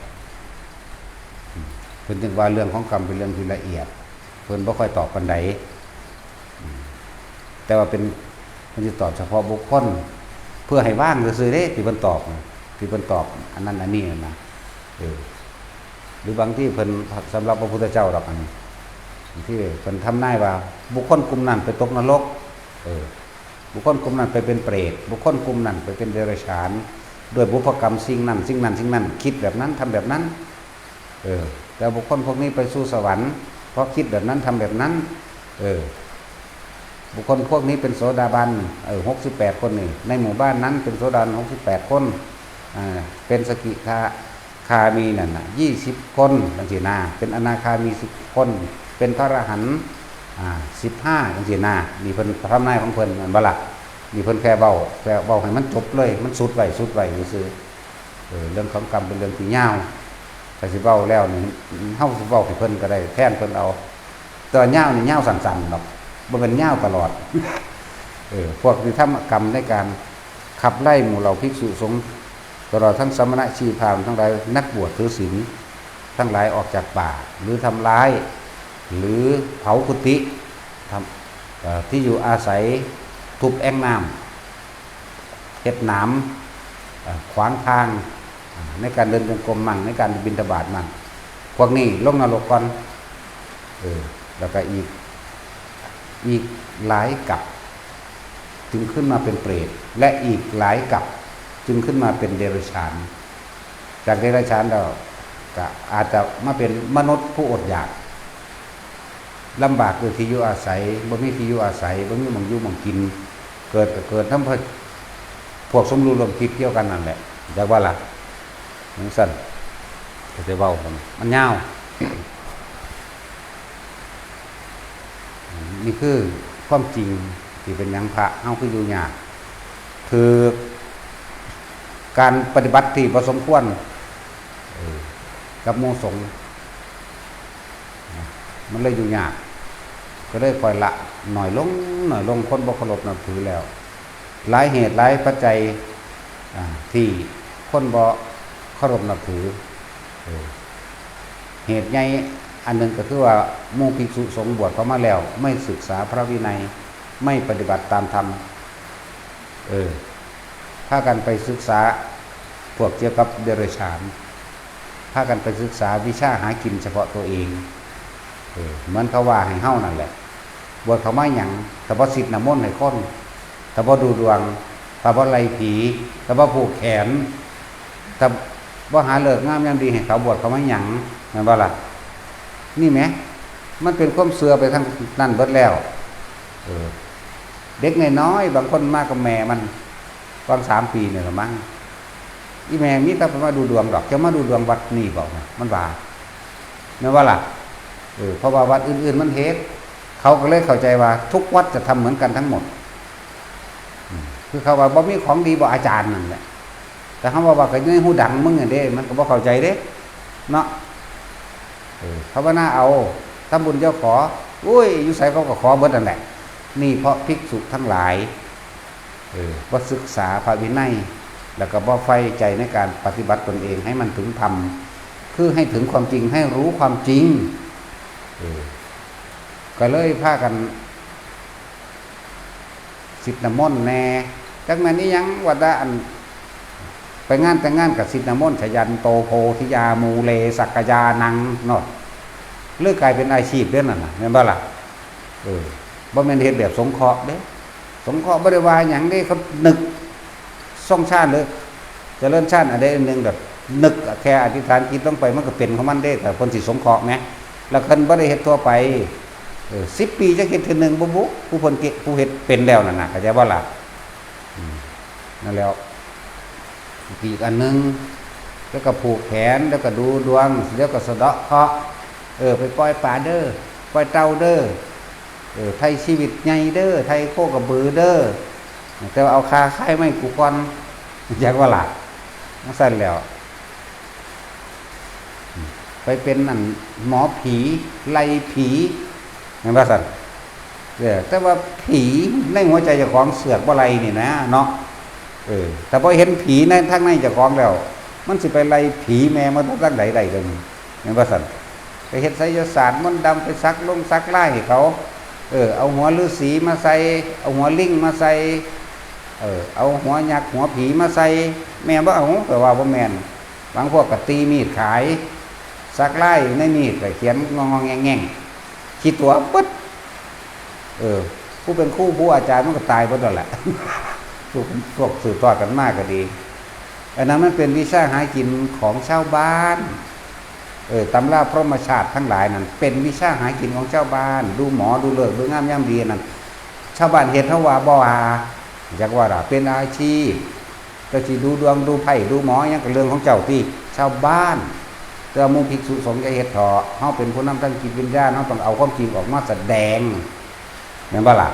เพิ่นจึงว่าเรื่องของกรรมเป็นเรื่องที่ละเอียด เพิ่นบ่ค่อยตอบปานใด แต่ว่าเป็น เพิ่นสิตอบเฉพาะบุคคล เพื่อให้วางซื่อๆเด้ ที่เพิ่นตอบ ที่เพิ่นตอบอันนั้นอันนี้นะ เออ หรือบางทีเพิ่น สำหรับพระพุทธเจ้าดอกอันนี้ ที่เพิ่นทำนายว่าบุคคลกลุ่มนั้นไปตกนรก เออ บุคคลกลุ่มนั้นไปเป็นเปรต บุคคลกลุ่มนั้นไปเป็นเดรัจฉาน ด้วยบุพกรรมสิ่งนั้น สิ่งนั้น สิ่งนั้น คิดแบบนั้น ทำแบบนั้น เออ แต่บุคคลพวกนี้ไปสู่สวรรค์ เพราะคิดแบบนั้น ทำแบบนั้น เออ บุคคลพวกนี้เป็นโสดาบัน เออ หกสิบแปดคนนี่ ในหมู่บ้านนั้นเป็นโสดาบัน หกสิบแปดคน อ่า เป็นสกิทาคามีนั่นน่ะ ยี่สิบคน จั่งซี้นะ เป็นอนาคามี สิบคน เป็นพระอรหันต์ อ่า สิบห้า จั่งซี้นะ นี่เพิ่นทำนายของเพิ่น แม่นบ่ล่ะ นี่เพิ่นแค่เว้า แค่เว้าให้มันจบเลย มันสุดไว้ สุดไว้ซื่อๆ เออ เรื่องของกรรมเป็นเรื่องที่ยาว ถ้าสิเว้าแล้วนี่ เฮาสิเว้าให้เพิ่นก็ได้ แทนเพิ่นเอา แต่ว่ายาวนี่ยาวสั้นๆดอก บ่แม่นยาวตลอด เออ พวกที่ทำกรรมในการขับไล่หมู่เหล่าภิกษุสงฆ์ ตลอดทั้งสมณะชีพราหมณ์ทั้งหลาย นักบวชถือศีลทั้งหลายออกจากป่า หรือทำร้าย หรือเผากุฏิ ทำ เอ่อที่อยู่อาศัย ทุบแอ่งน้ำ เฮ็ดหนาม เอ่อขวางทาง อ่าในการเดินจงกรมมั่ง ในการบิณฑบาตมั่ง พวกนี้ลงนรกก่อน เออ แล้วก็อีก อีกหลายกัป จึงขึ้นมาเป็นเปรต และอีกหลายกัป จึงขึ้นมาเป็นเดรัจฉาน จากเดรัจฉานแล้วก็อาจจะมาเป็นมนุษย์ผู้อดอยาก ลำบากอยู่ที่อยู่อาศัย บ่มีที่อยู่อาศัย บ่มีหม่องอยู่หม่องกิน เกิดก็เกิดนำพวกสมรู้ร่วมคิดเดียวกันนั่นแหละ จักว่าล่ะ จั่งซั้น ก็สิเว้า มันยาว นี่คือความจริงที่เป็นหยังพระเฮาคืออยู่ยาก ถืกการปฏิบัติที่บ่สมควร เออ กับหมู่สงฆ์ มันเลยอยู่ยาก ก็เลยค่อยละน้อยลง น้อยลง คนบ่เคารพนับถือแล้ว หลายเหตุหลายปัจจัย อ่า ที่คนบ่เคารพนับถือ เออ เหตุใหญ่อันหนึ่งก็คือว่าหมู่ภิกษุสงฆ์บวชเข้ามาแล้ว ไม่ศึกษาพระวินัย ไม่ปฏิบัติตามธรรม เออ พากันไปศึกษาพวกเกี่ยวกับเดรัจฉาน พากันไปศึกษาวิชาหากินเฉพาะตัวเอง เออ เหมือนเขาว่าให้เฮานั่นแหละ บวชเข้ามาหยัง ถ้าบ่สิดน้ำมนต์ให้คน ถ้าบ่ดูดวง ถ้าบ่ไล่ผี ถ้าบ่ผูกแขน ถ้าบ่หาฤกษ์งามยามดีให้เขา บวชเข้ามาหยัง แม่นบ่ล่ะ นี่แหม มันเป็นความเชื่อไปทางนั้นเบิดแล้ว เออ เด็กน้อยๆ บางคนมากับแม่มัน ตอนสามปีนี่ล่ะมั้ง อีแม่มีแต่มาดูดวงดอก จะมาดูดวงวัดนี่บ่ มันว่า แม่นบ่ล่ะ เออ เพราะว่าวัดอื่นๆ มันเฮ็ด เขาก็เลยเข้าใจว่าทุกวัดจะทำเหมือนกันทั้งหมด อืม คือเขาว่าบ่มีของดีบ่อาจารย์นั่นแหละ แต่เฮาว่า ว่าก็อยู่ในหูดังมึงนั่นเด้ มันก็บ่เข้าใจเด้ เนาะ เออ ภาวนาเอา ทำบุญเจ้าขอ อุ้ย อยู่ไสเขาก็ขอเบิดนั่นแหละ นี่เพราะภิกษุทั้งหลาย เออ บ่ศึกษาพระวินัย แล้วก็บ่ใฝ่ใจในการปฏิบัติตนเองให้มันถึงธรรม คือให้ถึงความจริง ให้รู้ความจริง เออ ก็เลยพากัน สิดน้ำมนต์แหน่ จักแม่นอีหยัง ว่าแต่อัน ไปงานแต่งงานก็สิดน้ำมนต์ ชยันโตโพธิยามูเล สักกยานัง เนาะ เลยกลายเป็นอาชีพเด้อนั่นน่ะ แม่นบ่ล่ะ เออ บ่แม่นเฮ็ดแบบสงเคราะห์เด้ สงเคราะห์บ่ได้ว่าหยังเด้ เขานึก ทรงฌานหรือเจริญฌานอันใดอันหนึ่ง แบบนึกแค่อธิษฐานจิตลงไป มันก็เป็นของมันเด้ แต่เพิ่นสิสงเคราะห์แหม แล้วเพิ่นบ่ได้เฮ็ดทั่วไป เออ สิบปีจักเฮ็ดเทื่อหนึ่งบ่บุ ผู้เพิ่นเกะ ผู้เฮ็ดเป็นแล้วนั่นน่ะ เข้าใจบ่ล่ะ อืม นั่นแหล้ว อีกอันหนึ่ง แล้วก็ผูกแขน แล้วก็ดูดวง แล้วก็สะเดาะเคราะห์ เออ ไปปล่อยปลาเด้อ ปล่อยเต่าเด้อ เออ ไถ่ชีวิตใหญ่เด้อ ไถ่โคกระบือเด้อ แต่ว่าเอาค่าขายไม้กูก่อน จักว่าล่ะ จั่งซั้นแหล้ว ไปเป็นนั่นหมอผี ไล่ผี แม่นบ่ซั่น เออ แต่ว่าผีในหัวใจเจ้าของเสือกบ่ไล่นี่นะเนาะ เออ ถ้าบ่เห็นผีในทางในเจ้าของแล้ว มันสิไปไล่ผีแม่มาทางใดได้เดี๋ยวนี้ แม่นบ่ซั่น ไปเฮ็ดไสยศาสตร์มนต์ดำ ไปสักลงสักลายให้เขา เออ เอาหัวฤาษีมาใส่ เอาหัวลิงมาใส่ เออ เอาหัวยักษ์หัวผีมาใส่ แม่นบ่ เอา ก็ว่าบ่แม่น บางพวกก็ตีมีดขาย สักลายในมีดก็เขียนงองๆแง่งๆ ขี้ตั๋วปึ๊ด เออ ผู้เป็นครูผู้อาจารย์มันก็ตายเบิดแล้วแหละ พวก พวกสืบทอดกันมาก็ดี อันนั้นมันเป็นวิชาหากินของชาวบ้าน เออ ตำราพรหมชาติทั้งหลายนั่น เป็นวิชาหากินของชาวบ้าน ดูหมอ ดูฤกษ์ ดูงามยามดีนั่น ชาวบ้านเฮ็ด เฮาว่าบ่ว่า จักว่าล่ะ เป็นอาชีพ แต่สิดูดวง ดูไพ่ ดูหมอ หยังก็เรื่องของเจ้าติ ชาวบ้าน แต่หมู่ภิกษุสงฆ์อย่าเฮ็ดเถาะ เฮาเป็นผู้นำทางจิตวิญญาณ เฮาต้องเอาความจริงออกมาแสดง แม่นบ่ล่ะ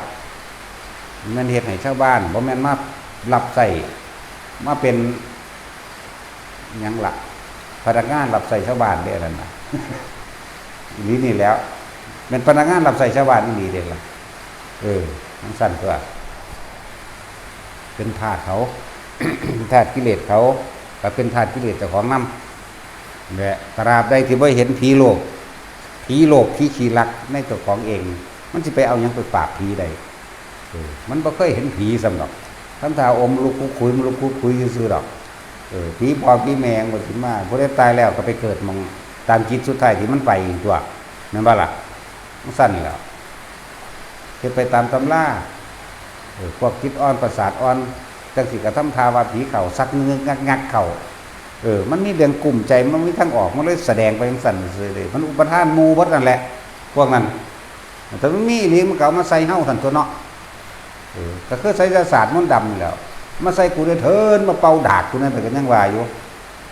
แม่นเฮ็ดให้ชาวบ้าน บ่แม่นมารับใช้ มาเป็น หยังล่ะ พนักงานรับใช้ชาวบ้านเด้ อันนั้นน่ะ อีหลีนี่แหล้ว แม่นพนักงานรับใช้ชาวบ้านอีหลีเด้ล่ะ เออ จั่งซั้นตั่ว เป็นทาสเขา เป็นทาสกิเลสเขา ก็เป็นทาสกิเลสเจ้าของนำ และตราบใดที่บ่เห็นผีโลภ ผีโลภ ผีขี้ลักในเจ้าของเอง มันสิไปเอาหยังไปปราบผีได้ เออ มันบ่เคยเห็นผีซ้ำดอก ทำท่าอมลูกคุยคุย มันลูกคุยคุยซื่อๆดอก เออ ผีพ่อผีแม่มันสิมา ผู้ใดตายแล้วก็ไปเกิดหม่องตามจิตสุดท้ายที่มันไปตัว แม่นบ่ล่ะ? มันซั่นแหล้ว เฮ็ดไปตามตำรา เออ พวกจิตอ่อนประสาทอ่อน จั่งซี้ก็ทำท่าว่าผีเข้า สักงึกๆงักๆเข้า เออ มันมีเรื่องกุ้มใจ มันมีทางออก มันเลยแสดงไปจั่งซั่นซื่อๆเด้ มันอุปทานหมู่เบิดนั่นแหละ พวกนั้น ถ้ามันมีอีหลีมันก็เอามาใส่เฮาซั่นตั่วเนาะ เออ ก็คือไสยศาสตร์มนต์ดำนี่แหล้ว มาใส่กูเด้อเถิน มาเป่าดากกูนั่น แต่ก็ยังว่าอยู่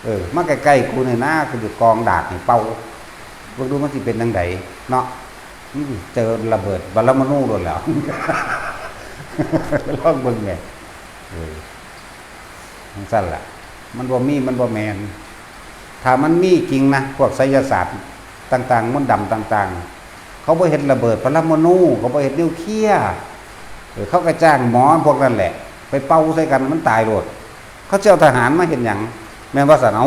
เออ มาใกล้ๆกูนี่นะ กูสิกองดากให้เป่า เบิ่งดูมันสิเป็นจั่งใดเนาะ มันสิเจอระเบิดปรมาณูโลดแหล้ว ลองเบิ่งแหน่ เออ จั่งซั่นล่ะ มันบ่มี มันบ่แม่น ถ้ามันมีจริงนะ พวกไสยศาสตร์ต่างๆ มนต์ดำต่างๆ เขาบ่เฮ็ดระเบิดปรมาณู เขาบ่เฮ็ดนิวเคลียร์ เออ เขาก็จ้างหมอพวกนั้นแหละ ไปเป่าใส่กัน มันตายโลด เขาสิเอาทหารมาเฮ็ดหยัง แม่นบ่ซั่น เอ้า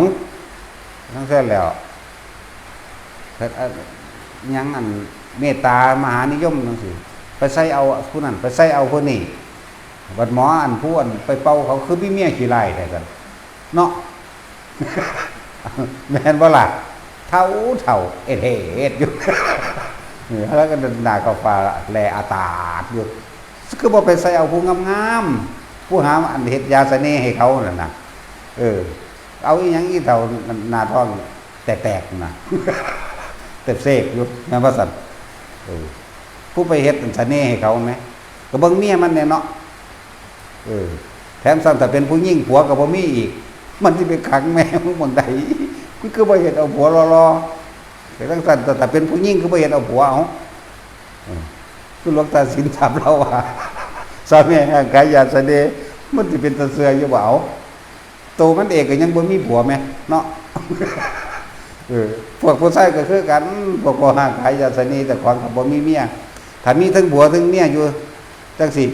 จั่งซั่นแหล้ว เฮ็ด เอ่อ หยังอันเมตตามหานิยมจั่งซี้ ไปใส่เอาผู้นั้น ไปใส่เอาผู้นี้ บัดหมออันผู้อันไปเป่าเขาคือมีเมียขี้ร้ายแท้ซั่น เนาะ แม่นบ่ล่ะ เฒ่าเฒ่า เอดเฮดอยู่ เออ แล้วก็หน้าเข้าฟ้าแลอาตาดอยู่ คือบ่ไปใส่เอาผู้งามๆ ผู้หาอันเฮ็ดยาเสน่ห์ให้เขานั่นน่ะ เออ เอาอีหยังอีเฒ่าหน้าท้องแตกๆน่ะ เต็บเสกอยู่ แม่นบ่ซั่น เออ ผู้ไปเฮ็ดเสน่ห์ให้เขาแหม ก็เบิ่งเมียมันแหน่เนาะ เออ แถมซ้ำถ้าเป็นผู้หญิงผัวก็บ่มีอีก มันสิไปขังแม่มึงหม่องใด มันคือบ่เฮ็ดเอาผัวหล่อๆ แต่จั่งซั่น แต่ถ้าเป็นผู้หญิงคือบ่เฮ็ดเอาผัว เอ้า เออ คือหลวงตาสินถามเราว่า สาวแม่ห่างขายยาเสน่ห์ มันสิเป็นตาเชื่ออยู่บ่ เอ้า โตมันเองก็ยังบ่มีผัวแหมเนาะ เออ พวกผู้ชายก็คือกัน พวกพ่อห่างขายยาเสน่ห์ เจ้าของก็บ่มีเมีย ถ้ามีทั้งผัวทั้งเมียอยู่จั่งซี้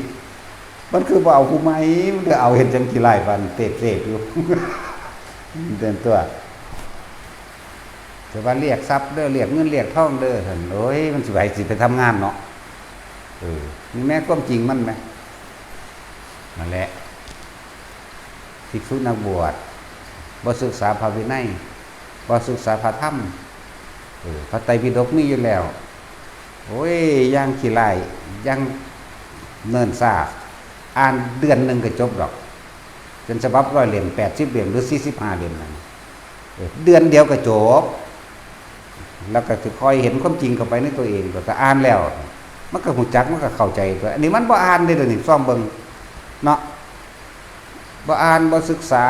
มันคือบ่เอาผู้ใหม่ มันคือเอาเฮ็ดจั่งขี้ร้ายปานเตบเสกอยู่ เดินตัว แต่ว่าเรียกทรัพย์เด้อ เรียกเงินเรียกทองเด้อ ซั่น โอ้ย มันสิไป สิไปทำงานเนาะ เออ นี่แหมความจริงมันแหม นั่นแหละ ภิกษุนักบวช บ่ศึกษาพระวินัย บ่ศึกษาพระธรรม เออ พระไตรปิฎกมีอยู่แล้ว โอ้ย อย่างขี้ร้าย อย่างเนิ่นช้า อ่านเดือนหนึ่งก็จบดอก เป็นฉบับร้อยเล่ม แปดสิบเล่ม หรือสี่สิบห้าเล่มนั่น เออ เดือนเดียวก็จบ แล้วก็สิค่อยเห็นความจริงเข้าไปในตัวเอง ก็ ก็อ่านแล้ว มันก็ฮู้จัก มันก็เข้าใจตัว อันนี้มันบ่อ่านเด้ เดี๋ยวนี้ ซ่อมเบิ่ง เนาะ บ่อ่าน บ่ศึกษา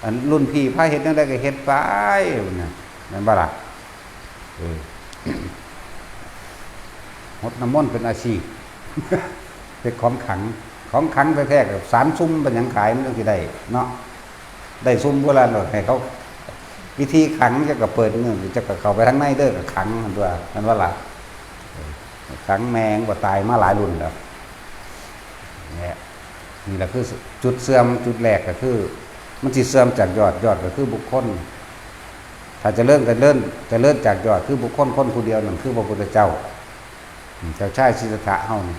อันรุ่นพี่พาเฮ็ดแนวใดก็เฮ็ดไป นะ แม่นบ่ล่ะ? เออ หดน้ำมนต์เป็นอาชีพ เป็นของขลัง ของขลังแท้ๆ ก็สารซุ่มเป็นหยังขาย มันจั่งสิได้เนาะ ได้ซุ่มโบราณดอก ให้เขา วิธีขลัง จะก็เปิดเงิน จะก็เข้าไปทางในเด้อ ก็ขลังมันตัว แม่นบ่ล่ะ? เออ ขลังแม่งบ่ตายมาหลายรุ่นแล้ว เนี่ย นี่แหละคือจุดเสื่อม จุดแรกก็คือ มันสิเสื่อมจากยอด ยอดก็คือบุคคล ถ้าเจริญ เจริญ เจริญจากยอด คือบุคคลคนผู้เดียวนั่นคือพระพุทธเจ้า อืม เจ้าชายสิทธัตถะเฮานี่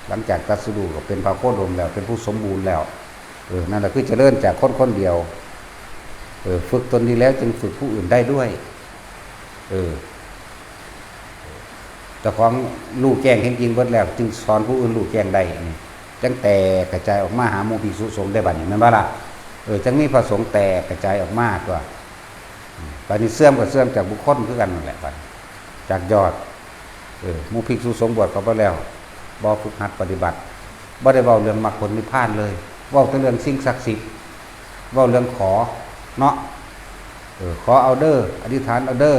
หลังจากตรัสรู้ก็เป็นพระโคดมแล้ว เป็นผู้สมบูรณ์แล้ว เออ นั่นแหละคือเจริญจากคนคนเดียว เออ ฝึกตนดีแล้วจึงฝึกผู้อื่นได้ด้วย เออ เจ้าของรู้แจ้งเห็นจริงเบิดแล้ว จึงสอนผู้อื่นรู้แจ้งได้นี่ จั่งแตกกระจายออกมาหาหมู่ภิกษุสงฆ์ได้บัดนี้ แม่นบ่ล่ะ? เออ จั่งมีพระสงฆ์แตกกระจายออกมาตัว บัดนี้เสื่อมก็เสื่อมจากบุคคลคือกันนั่นแหละบัดนี้ จากยอด เออ หมู่ภิกษุสงฆ์บวชเข้าไปแล้ว บ่ฝึกหัดปฏิบัติ บ่ได้เว้าเรื่องมรรคผลนิพพานเลย เว้าแต่เรื่องสิ่งศักดิ์สิทธิ์ เว้าเรื่องขอเนาะ เออ ขอเอาเด้อ อธิษฐานเอาเด้อ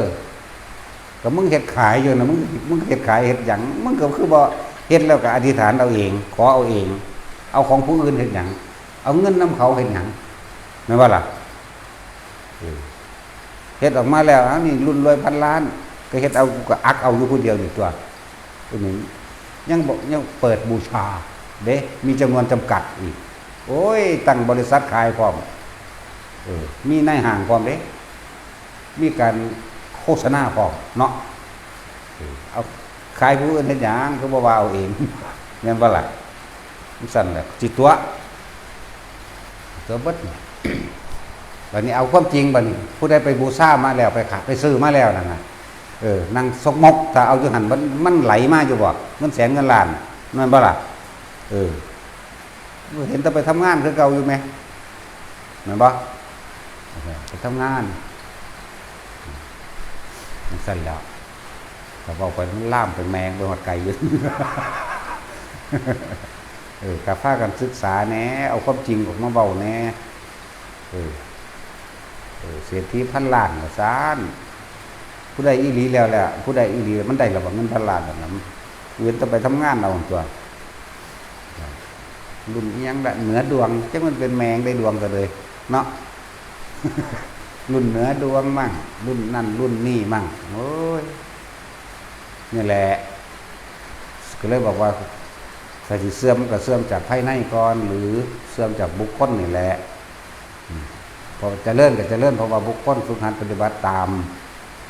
ก็มึงเฮ็ดขายอยู่นะ มึง มึงเฮ็ดขายเฮ็ดหยัง มึงก็คือบ่เฮ็ดแล้วก็อธิษฐานเอาเอง ขอเอาเอง เอาของผู้อื่นเฮ็ดหยัง เอาเงินนำเขาเฮ็ดหยัง แม่นบ่ล่ะ? เออ เฮ็ดออกมาแล้ว อ้าว นี่รุ่นรวยพันล้าน ก็เฮ็ดเอา กูก็อักเอาอยู่ผู้เดียวนี่ตัว ตัวนี้ยังบ่ ยังเปิดบูชาเด้ มีจำนวนจำกัดอีก โอ้ย ตั้งบริษัทขายพร้อม เออ มีนายห้างพร้อมเด้ มีการโฆษณาพร้อมเนาะ เออ เอา ขายผู้อื่นเฮ็ดหยัง คือบ่ว่าเอาเอง แม่นบ่ล่ะ? จั่งซั้นแหละ สิตั๋ว ตั๋วเบิด บัดนี้เอาความจริง บัดนี้ ผู้ใดไปบูชามาแล้ว ไปขะ ไปซื้อมาแล้วนั่นน่ะ เออ นั่งซกมก ถ้าเอาอยู่หั่น มัน มันไหลมาอยู่บ่ เงินแสนเงินล้าน แม่นบ่ล่ะ? เออ เห็นแต่ไปทำงานคือเก่าอยู่แหม แม่นบ่? เออ ไปทำงาน จั่งซั้นแหล้ว ถ้าเว้าไปมันลามไปแมงไปฮอดไกลอยู่ เออ ก็พากันศึกษาแหน่ เอาความจริงออกมาเว้าแหน่ เออ เออ เศรษฐีพันล้านว่าซั้น ผู้ใดอีหลีแล้วแหละ ผู้ใดอีหลีมันได้แล้วบ่ เงินพันล้านนั่นน่ะ เว้นแต่ไปทำงานเอาตั๊ว รุ่นอิหยังละ เหนือดวง จักมันเป็นแมงได้ดวงซะเลย เนาะ รุ่นเหนือดวงมั่ง รุ่นนั่นรุ่นนี่มั่ง โอ้ย นี่แหละ ก็เลยบอกว่า ถ้าสิเสื่อมก็เสื่อมจากภายในก่อน หรือเสื่อมจากบุคคลนี่แหละ อืม พอเจริญก็เจริญ เพราะว่าบุคคลฝึกหัดปฏิบัติตาม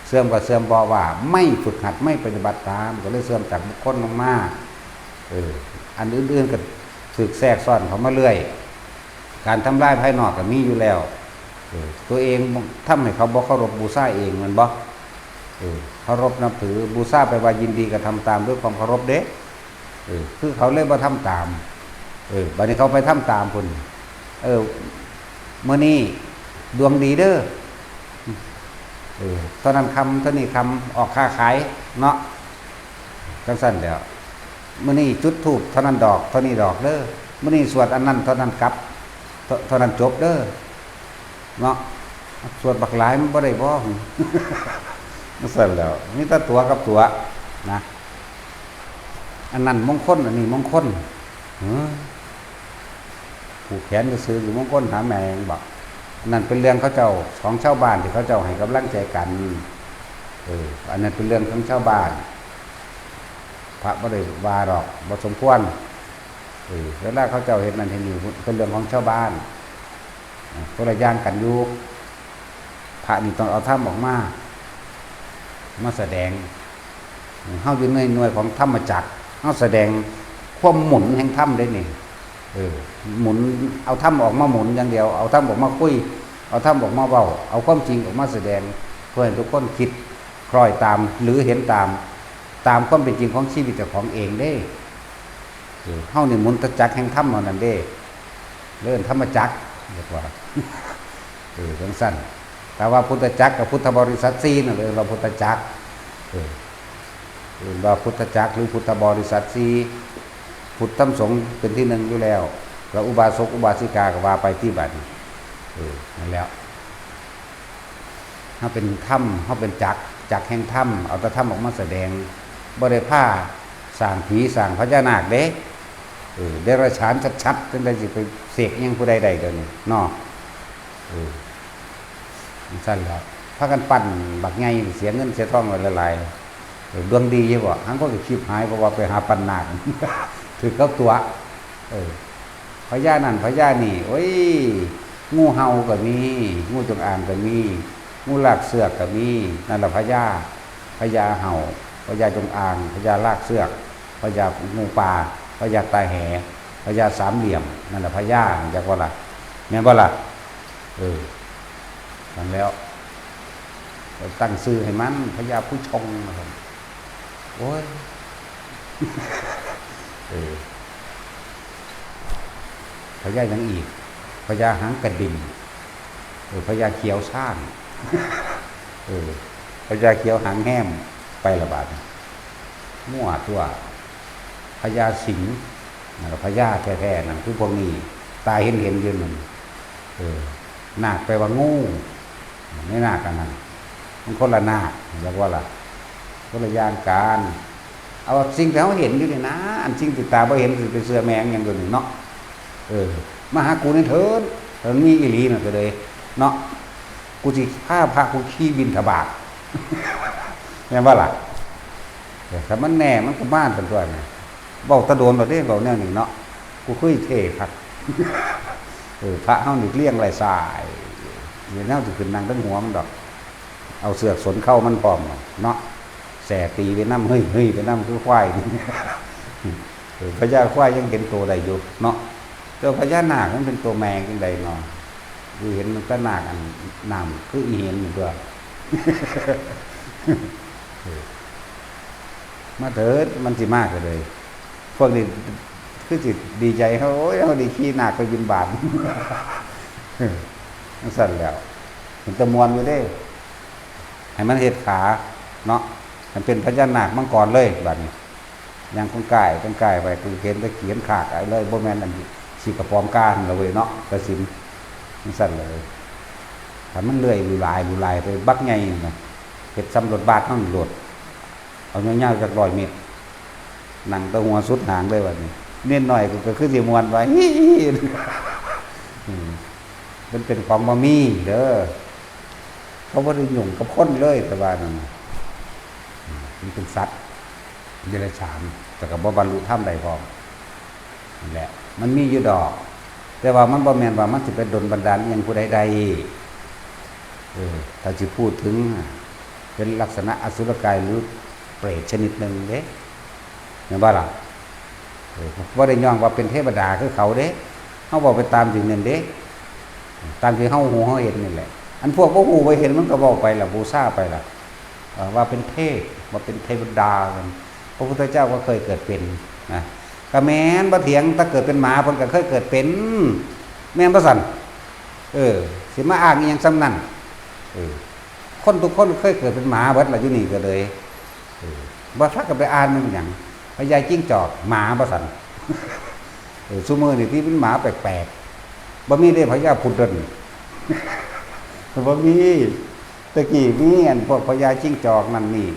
เสื่อมก็เสื่อมเพราะว่าไม่ฝึกหัด ไม่ปฏิบัติตาม ก็เลยเสื่อมจากบุคคลลงมา เออ อันอื่นๆก็ถูกแทรกซ้อนเข้ามาเรื่อย การทำลายภายนอกก็มีอยู่แล้ว เออ ตัวเองทำให้เขาบ่เคารพบูชาเอง แม่นบ่? เออ เคารพนับถือ บูชาแปลว่ายินดีกระทำตามด้วยความเคารพเด้ เออ คือเขาเลยบ่ทำตาม เออ บัดนี้เขาไปทำตามพุ้น เออ มื้อนี้ดวงดีเด้อ เออ เท่านั้นคำ เท่านี้คำ ออกค้าขายเนาะ จั่งซั้นแหล้ว มื้อนี้จุดธูปเท่านั้นดอก เท่านี้ดอกเด้อ มื้อนี้สวดอันนั้นเท่านั้นกับ เท่า เท่านั้นจบเด้อ เนาะ สวดบักหลายมันบ่ได้บ่ จั่งซั้นแหล้ว มีแต่ตั๋วกับตั๋วนะ อันนั้นมงคล อันนี้มงคล เออ ผูกแขนซื่อๆ อยู่มงคลหาแม่งบอก อันนั้นเป็นเรื่องเขาเจ้า ของชาวบ้านที่เขาเจ้าให้กำลังใจกัน เออ อันนั้นเป็นเรื่องของชาวบ้าน พระบ่ได้ว่าดอก บ่สมควร เออ เวลาเขาเจ้าเฮ็ดนั่นเฮ็ดนี่ เป็นเรื่องของชาวบ้าน คนละอย่างกันอยู่ พระนี่ต้องเอาธรรมออกมา มาแสดง เฮาอยู่ในหน่วยของธรรมจักร เฮาแสดงความหมุนแห่งธรรมเด้นี่ เออ หมุน เอาธรรมออกมาหมุนอย่างเดียว เอาธรรมออกมาคุย เอาธรรมออกมาเว้า เอาความจริงออกมาแสดง เพื่อให้ทุกคนคิดคล้อยตาม หรือเห็นตาม ตามความเป็นจริงของชีวิตเจ้าของเองเด้ เออ เฮานี่หมุนตะจักรแห่งธรรมเท่านั้นเด้ เอิ้นธรรมจักร เรียกว่า เออ จั่งซั้น แต่ว่าพุทธจักรกับพุทธบริษัทสี่นั่นเอิ้นว่าพุทธจักร เออ เอิ้นว่าพุทธจักรหรือพุทธบริษัทสี่ พุทธธรรมสงฆ์เป็นที่หนึ่งอยู่แล้ว แล้วอุบาสกอุบาสิกาก็ว่าไปติบัดนี้ เออ นั่นแหละ เฮาเป็นธรรม เฮาเป็นจักร จักรแห่งธรรม เอาแต่ธรรมออกมาแสดง บ่ได้พาสร้างผีสร้างพญานาคเด้ เออ เดรัจฉานชัดๆ จั่งใดสิไปเสกหยังผู้ใดได้เดี๋ยวนี้เนาะ เออ จั่งซั้นแหละ พากันปั้นบักใหญ่ เสียเงินเสียทองไว้หลายๆ เออ ดวงดีอยู่บ่ หางคนก็คลิปหาย เพราะว่าไปหาปั้นนาค ถืกเขาตั๋ว เออ พญานั่นพญานี่ โอ้ย งูเห่าก็มี งูจงอางก็มี งูลากเสือกก็มี นั่นล่ะพญา พญาเห่า พญาจงอาง พญาลากเสือก พญางูป่า พญาตาแห พญาสามเหลี่ยม นั่นล่ะพญา จักบ่ล่ะ แม่นบ่ล่ะ? เออ นั่นแล้ว ตั้งชื่อให้มัน พญาผู้ชง โอ้ย เออ พญาหยังอีก พญาหางกระดิ่ง เออ พญาเขียวซ่าน เออ พญาเขียวหางแหม ไปละบาดนี้ มั่วตั๊ว พญาสิงห์ นั่นล่ะพญาแท้ๆ นั่นคือพวกนี้ ตาเห็นๆ อยู่นั่น เออ นาคแปลว่างู ในนาคอันนั้น มันคนละนาค จักว่าล่ะ คนละอย่างกัน เอาสิ่งที่เฮาเห็นอยู่นี่นะ อันสิ่งที่ตาบ่เห็นสิไปเชื่อแม่งหยังตัวนี้เนาะ เออ มาหากูนี่เถิด ถ้ามันมีอีหลีน่ะก็เลย เนาะ กูสิพาพระกูขี่บิณฑบาต แม่นบ่ล่ะ? เออ ถ้ามันแน่มันก็มาตันตั๊วนี่ เว้าแตะโดนแล้วเด้ เว้าแนวนี้เนาะ กูเคยเท่คัก เออ พระเฮานี่เรียงรายสาย เดี๋ยวเฮาสิขึ้นนั่งเทิงหัวมันดอก เอาเสือกสนเข่ามันพร้อมเนาะ แส่ตีไปนำ เฮ้ยๆ ไปนำ คือควาย เออ พญาควายยังเห็นโตได้อยู่เนาะ แต่พญานาคมันเป็นโตแม่จั่งใดเนาะ คือเห็นมันก็นาคอันน้ำคืออีเห็นอยู่ตัว เออ มาเถิด มันสิมาก็เลย พวกนี้คือสิดีใจ เฮา โอ้ย เฮาได้ขี่นาคไปบิณฑบาต จั่งซั้นแหล้ว มันตะม่วนอยู่เด้ ให้มันเฮ็ดขาเนาะ ให้เป็นพญานาคมังกรเลยบัดนี้ ย่างกงกาย กงกายไป กูเห็นแต่เขียนขากไอ้เลย บ่แม่นอันขี้กระป๋อมกาหั่นละเว้ยเนาะ กสิณ จั่งซั้นเลย ถ้ามันเลื่อยหลูหลาย หลูหลายไปบักใหญ่นะ เฮ็ดส่ำรถบาสเฮานี่โลด เอายาวๆ จักร้อยเมตร นั่งแต่หัวสุดหางเลยบัดนี้ เน้นน้อยก็ ก็คือสิม่วนว่า อืม มันเป็นของบ่มีเด้อ เขาบ่ได้ยุ่งกับคนเลย แต่ว่านั่นน่ะ อืม มันเป็นสัตว์เดรัจฉาน แต่ก็บ่บรรลุธรรมได้พร้อม นั่นแหละ มันมีอยู่ดอก แต่ว่ามันบ่แม่นว่ามันสิไปดลบันดาลอิหยังผู้ใดได้ เออ ถ้าสิพูดถึง เป็นลักษณะอสุรกายหรือเปรตชนิดหนึ่งเด้ แม่นบ่ล่ะ เออ บ่ได้ย่องว่าเป็นเทวดาคือเขาเด้ เฮาเว้าไปตามจริงนั่นเด้ ตามที่เฮาฮู้เฮาเห็นนี่แหละ อันพวกบ่ฮู้บ่เห็นมันก็เว้าไปล่ะ บูชาไปล่ะ เอ่อ ว่าเป็นเทพ ว่าเป็นเทวดา พระพุทธเจ้าก็เคยเกิดเป็นนะ ก็แม่นบ่เถียง ถ้าเกิดเป็นหมาเพิ่นก็เคยเกิดเป็น แม่นบ่ซั่น เออ สิมาอ้างอีหยังส่ำนั้น เออ คนทุกคนเคยเกิดเป็นหมาเบิดล่ะอยู่นี่ก็เลย เออ บ่ทักก็ไปอ่านมันหยัง พญาจิ้งจอก หมาบ่ซั่น เออ ซุมื้อนี่ที่เป็นหมาแปลกๆ บ่มีเด้ พญาพุดเดิ้ล บ่มี แต่กี้มีอันพวกพญาจิ้งจอกนั่นนี่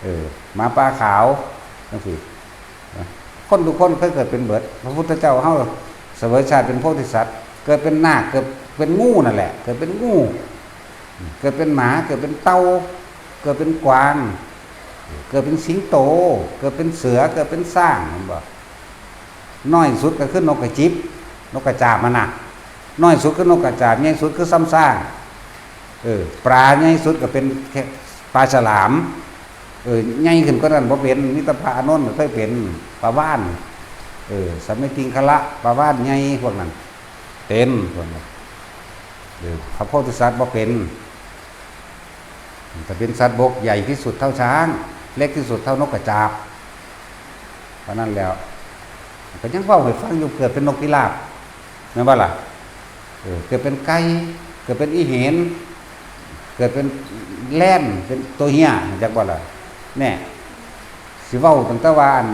เออ หมาป่าขาว จั่งซี้ นะ คนทุกคนเคยเกิดเป็นเบิด พระพุทธเจ้าเฮาเสวยชาติเป็นโพธิสัตว์ เกิดเป็นนาค เกิดเป็นงูนั่นแหละ เกิดเป็นงู เกิดเป็นหมา เกิดเป็นเต่า เกิดเป็นกวาง เกิดเป็นสิงโต เกิดเป็นเสือ เกิดเป็นช้าง เห็นบ่ น้อยสุดก็คือนกกระจิบ นกกระจาบมันน่ะ น้อยสุดคือนกกระจาบ ใหญ่สุดคือซ้ำช้าง เออ ปลาใหญ่สุดก็เป็นแค่ปลาฉลาม เออ ใหญ่ขึ้นกว่านั้นบ่เป็น มีแต่พระอานนท์เคยเป็นปลาวาฬ เออ สมิติงคละ ปลาวาฬใหญ่พวกนั้น เป็นพวกนั้น เออ พระโพธิสัตว์บ่เป็น ถ้าเป็นสัตว์บกใหญ่ที่สุดเท่าช้าง เล็กที่สุดเท่านกกระจาบ เพราะนั้นแล้ว ก็ยังเว้าให้ฟังอยู่ เกิดเป็นนกพิราบ แม่นบ่ล่ะ เออ เกิดเป็นไก่ เกิดเป็นอีเห็น เกิดเป็นแล่น เป็นตัวเฮีย จักบ่ล่ะ แน่ สิเว้าตั้งแต่ว่าอัน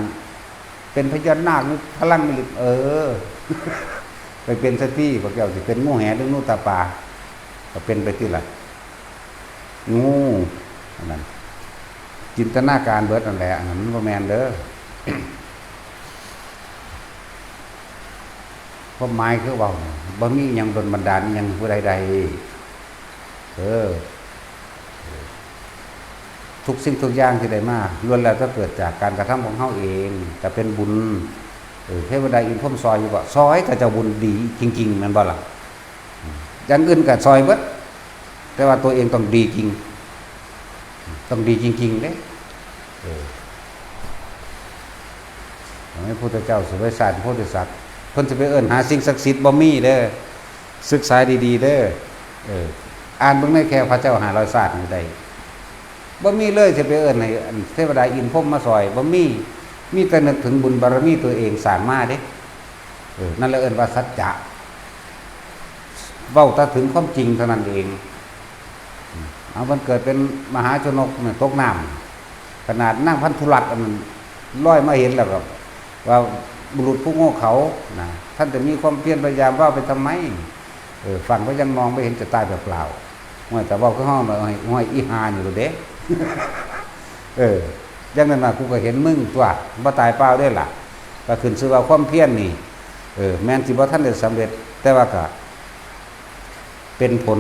เป็นพญานาคหรือพลังมิลิต เออ ไปเป็นซะติ พวกเจ้าสิเป็นงูแหหรืองูตาปา ก็เป็นไปติล่ะ งู อันนั้น จินตนาการเบิดนั่นแหละ อันนั้นมันบ่แม่นเด้อ ความหมายคือเว้า บ่มีหยังดลบันดาลอิหยังผู้ใดได้ เออ ทุกสิ่งทุกอย่างที่ได้มา ล้วนแล้วแต่เกิดจากการกระทำของเฮาเอง แต่เป็นบุญ เออ เทวดาอินทร์พรหมซอยอยู่บ่ ซอย ถ้าเจ้าบุญดีจริงๆ แม่นบ่ล่ะ อย่างอื่นก็ซอยเบิด แต่ว่าตัวเองต้องดีจริง ต้องดีจริงๆ เด้ เออ พระพุทธเจ้าเสวยชาติโพธิสัตว์ เพิ่นสิไปเอิ้นหาสิ่งศักดิ์สิทธิ์บ่มีเด้อ ศึกษาดีๆ เด้อ เออ อ่านเบิ่งในแค่พระเจ้าห้าร้อยชาตินี่ได้ บ่มีเลยสิไปเอิ้นให้อันเทวดาอินทร์พรหมมาซอย บ่มี มีแต่นึกถึงบุญบารมีตัวเองสร้างมาเด้ เออ นั่นแหละเอิ้นว่าสัจจะ เว้าแต่ถึงความจริงเท่านั้นเอง เอา มันเกิดเป็นมหาชนกเนี่ยตกน้ำ ขนาดนางพันธุรัตน์อันนั้นลอยมาเห็นแล้วก็ว่าบุรุษผู้โง่เขลานะ ท่านจะมีความเพียรพยายามว่าไปทำไม เออ ฟังก็ยังมองไม่เห็นจะตายเปล่าๆ ห้วย แต่เว้าคือห้อง ห้วย อีห่านี่โลดเด้ เออ อย่างนั้นน่ะ กูก็เห็นมึงตั๊ว บ่ตายเปล่าเด้ล่ะ ก็ขึ้นชื่อว่าความเพียรนี่ เออ แม้นสิบ่ทันได้สำเร็จ แต่ว่าก็ เป็นผล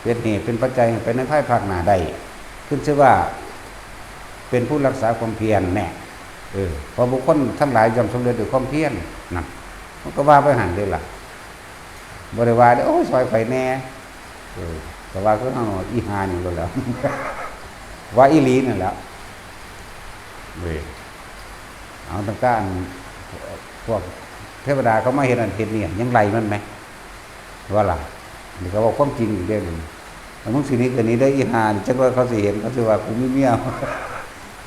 เป็นเหตุ เป็นปัจจัยให้ไปในภายภาคหน้าได้ ขึ้นชื่อว่า เป็นผู้รักษาความเพียรแน่ เออ เพราะบุคคลทั้งหลายย่อมสำเร็จด้วยความเพียร นั่น มันก็ว่าไปหั่นเด้ล่ะ บ่ได้ว่าเด้อ โอ้ย ซอยข่อยแน่ เออ ก็ว่าคือเฮาอีห่านี่โลดแหล้ว ว่าอีหลีนั่นแหละ เว้ย เอาตั้งแต่อันพวกเทวดาเขามาเฮ็ดอันเฮ็ดนี่ ยังไล่มันไหม ว่าล่ะ นี่ก็เว้าความจริงอีกเด้อนี่ แล้วมึงสิหนีก็หนีได้ออีห่านี่ จักว่าเขาสิเห็น เขาสิว่ากูมีเมีย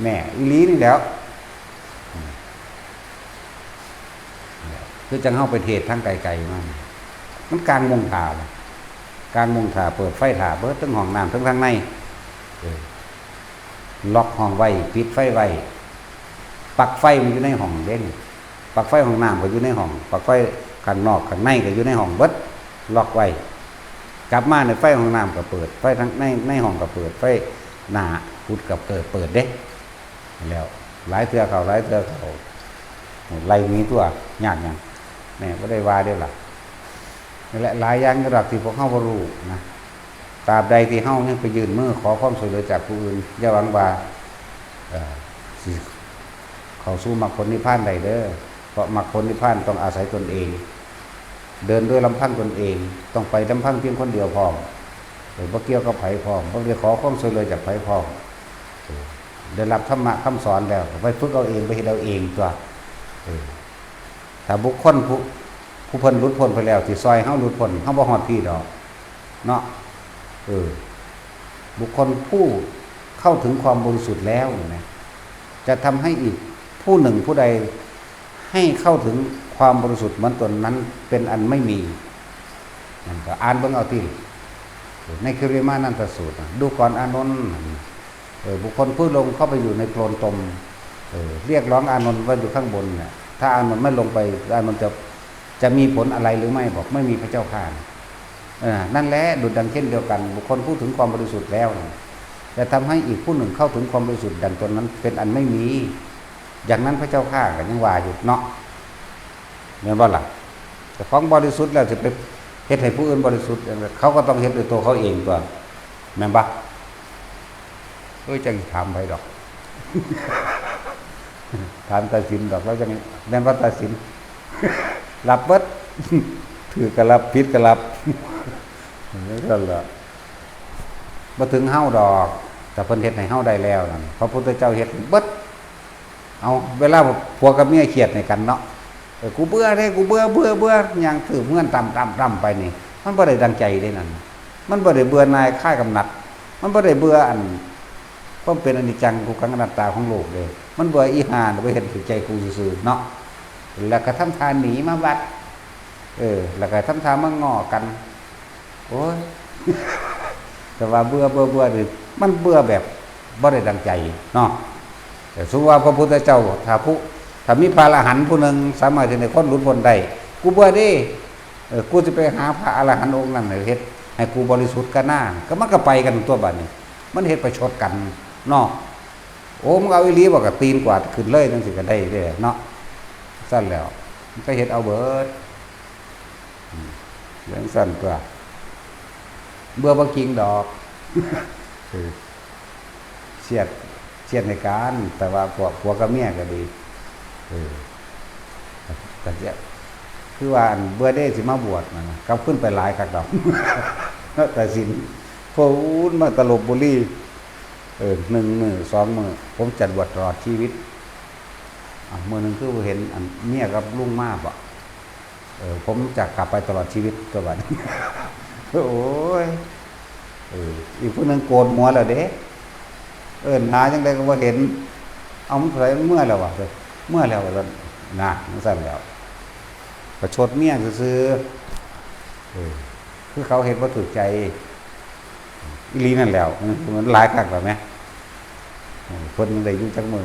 แน่ อีหลีนี่แหล้ว คือจั่งเฮาไปเทศน์ทางไกลๆมา มันกางมุ้งถ่า กางมุ้งถ่า เปิดไฟถ่า เบิดทั้งห้องน้ำทั้งทางใน เออ ล็อกห้องไว้ ปิดไฟไว้ ปลั๊กไฟมันอยู่ในห้องเด้ ปลั๊กไฟห้องน้ำก็อยู่ในห้อง ปลั๊กไฟข้างนอกข้างในก็อยู่ในห้องเบิด ล็อกไว้ กลับมาในไฟห้องน้ำก็เปิด ไฟทางใน ในห้องก็เปิด ไฟหน้ากุฏิก็เปิด เปิดเด้ แล้ว หลายเทื่อเข้า หลายเทื่อเข้า ไล่หนีตัวยากหยัง แม่บ่ได้ว่าเด้อล่ะ นั่นแหละ หลายอย่างอยู่ดอกที่พวกเฮาบ่รู้นะ ตราบใดที่เฮายังไปยื่นมือขอความช่วยเหลือจากผู้อื่น อย่าหวังว่า เอ่อ สิเข้าสู่มรรคผลนิพพานได้เด้อ เพราะมรรคผลนิพพานต้องอาศัยตนเอง เดินด้วยลำพังตนเอง ต้องไปลำพังเพียงคนเดียวพร้อม เออ บ่เกี่ยวกับไผพร้อม บ่ได้ขอความช่วยเหลือจากไผพร้อม เออ ได้รับธรรมะคำสอนแล้ว ก็ไปฝึกเอาเอง ไปเฮ็ดเอาเองตั๊ว เออ ถ้าบุคคลผู้ ผู้เพิ่นหลุดพ้นไปแล้ว สิซ่อยเฮาหลุดพ้น เฮาบ่ฮอดพี้ดอก เนาะ เออ บุคคลผู้เข้าถึงความบริสุทธิ์แล้วนี่นะ จะทำให้อีกผู้หนึ่งผู้ใดให้เข้าถึงความบริสุทธิ์เหมือนตนนั้นเป็นอันไม่มี นั่นก็อ่านเบิ่งเอาติ ในคิริมานันทสูตรนะ ดูก่อนอานนท์ เออ บุคคลผู้ลงเข้าไปอยู่ในโคลนตม เออ เรียกร้องอานนท์ว่าอยู่ข้างบนเนี่ย ถ้าอานนท์ไม่ลงไป อานนท์จะ จะมีผลอะไรหรือไม่ บอก ไม่มีพระเจ้าข้า เออ นั่นแหละ ดุจดังเช่นเดียวกัน บุคคลผู้ถึงความบริสุทธิ์แล้วนะ จะทำให้อีกผู้หนึ่งเข้าถึงความบริสุทธิ์ดังตนนั้นเป็นอันไม่มี อย่างนั้นพระเจ้าข้าก็ยังว่าอยู่เนาะ แม่นบ่ล่ะ เจ้าของบริสุทธิ์แล้วสิไปเฮ็ดให้ผู้อื่นบริสุทธิ์ เขาก็ต้องเฮ็ดด้วยตัวเขาเองตั๊ว แม่นบ่ เอ้ย จักสิถามไผดอก ถามตาสินดอก แล้วจัง แม่นว่าตาสิน รับเบิด ถือก็รับ ผิดก็รับ นั่นแหละ บ่ถึงเฮาดอก แต่เพิ่นเฮ็ดให้เฮาได้แล้วนั่น พระพุทธเจ้าเฮ็ดเบิด เอา เวลาผัวกับเมียเครียดให้กันเนาะ เออ กูเบื่อเด้ กูเบื่อ เบื่อ เบื่อ ย่างถือเฮือนต่ำๆๆไปนี่ มันบ่ได้ดังใจเด้นั่น มันบ่ได้เบื่อหน่ายคลายกำหนัด มันบ่ได้เบื่ออัน ความเป็นอนิจจังทุกขังอนัตตาของโลกเด้ มันเบื่ออีห่าน่ะ บ่เห็นถือใจกูซื่อๆเนาะ แล้วก็ทำท่าหนีมาวัด เออ แล้วก็ทำท่ามาง้อกัน โอ้ย แต่ว่าเบื่อ เบื่อ เบื่อนี่ มันเบื่อแบบบ่ได้ดังใจเนาะ แต่สมมุติว่าพระพุทธเจ้า ถ้าผู้ ถ้ามีพระอรหันต์ผู้หนึ่งสามารถเฮ็ดให้คนหลุดพ้นได้ กูเบื่อเด้ เออ กูสิไปหาพระอรหันต์องค์นั้นให้เฮ็ดให้กูบริสุทธิ์กะนา ก็มันก็ไปกันตั๊วบัดนี้ มันเฮ็ดประชดกันเนาะ โอ้ มึงเอาอีหลีบ่ ก็ตีนกวาดขึ้นเลยจั่งซี้ก็ได้เด้เนาะ ซั่นแล้ว มันก็เฮ็ดเอาเบิด อืม จั่งซั่นตั๊ว เบื่อบ่จริงดอก เออ เสียด เสียดให้กัน แต่ว่าพวกผัวกับเมียก็ดี เออ ก็จะ คือว่าอันเบื่อเด้สิมาบวชนั่นน่ะ กลับขึ้นไปหลายคักดอก แต่สิน พวกอู้นมาตลบบุรี เออ หนึ่งมื้อ สองมื้อ ผมจัดบวชตลอดชีวิต อ่ะ มื้อหนึ่งคือเห็นอันเมียกับลุงมาบ่ เออ ผมจะกลับไปตลอดชีวิตตั๊วบัดนี้ โอ้ย เออ อีกผู้หนึ่งโกนหัวแล้วเด้ เอิ้นหาจั่งใดก็บ่เห็น เอามันไผเมือแล้ววะ เมือแล้วว่าซั่น น่ะ จั่งซั่นแล้ว ประชดเมียซื่อๆ เออ คือเขาเฮ็ดบ่ถูกใจ อีหลีนั่นแหล้ว มันหลายคักแล้วแหม เพิ่นได้อยู่จักมื้อ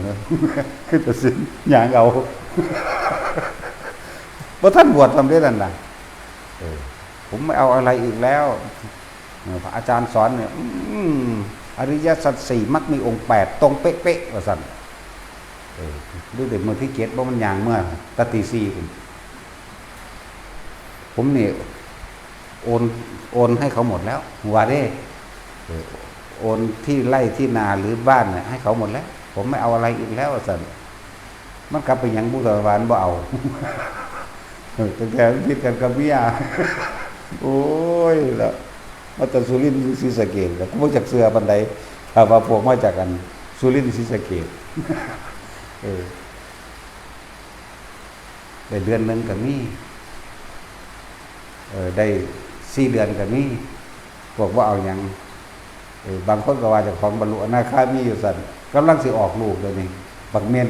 คือตัดสินย่างเอา บ่ทันบวชซ้ำเด้นั่นน่ะ เออ ผมไม่เอาอะไรอีกแล้ว เออ พระอาจารย์สอนเนี่ย อืม อริยสัจสี่ มรรคมีองค์แปด ตรงเป๊ะๆ ว่าซั่น เออ หรือแต่มื้อที่เจ็ดบ่ มันย่างเมือ แต่ตีสี่พุ้น ผมนี่ โอน โอนให้เขาหมดแล้ว ว่าเด้ เออ โอนที่ไร่ที่นาหรือบ้านเนี่ยให้เขาหมดแล้ว ผมไม่เอาอะไรอีกแล้ว ว่าซั่น มันกลับไปหยังบุตรหลานบ่เอา เออ ตั้งแต่มันผิดกันกับเมีย โอ้ย แล้ว มาแต่สุรินทร์ศรีสะเกษ แล้วก็บ่จักเชื่อปานใด ถ้าว่าพวกมาจากอันสุรินทร์ศรีสะเกษ เออ ได้เดือนหนึ่งก็มี เออ ได้สี่เดือนก็มี พวกบ่เอาหยัง เออ บางคนก็ว่าเจ้าของบรรลุอนาคามีอยู่ซั่น กำลังสิออกลูกเดี๋ยวนี้ บักเม่น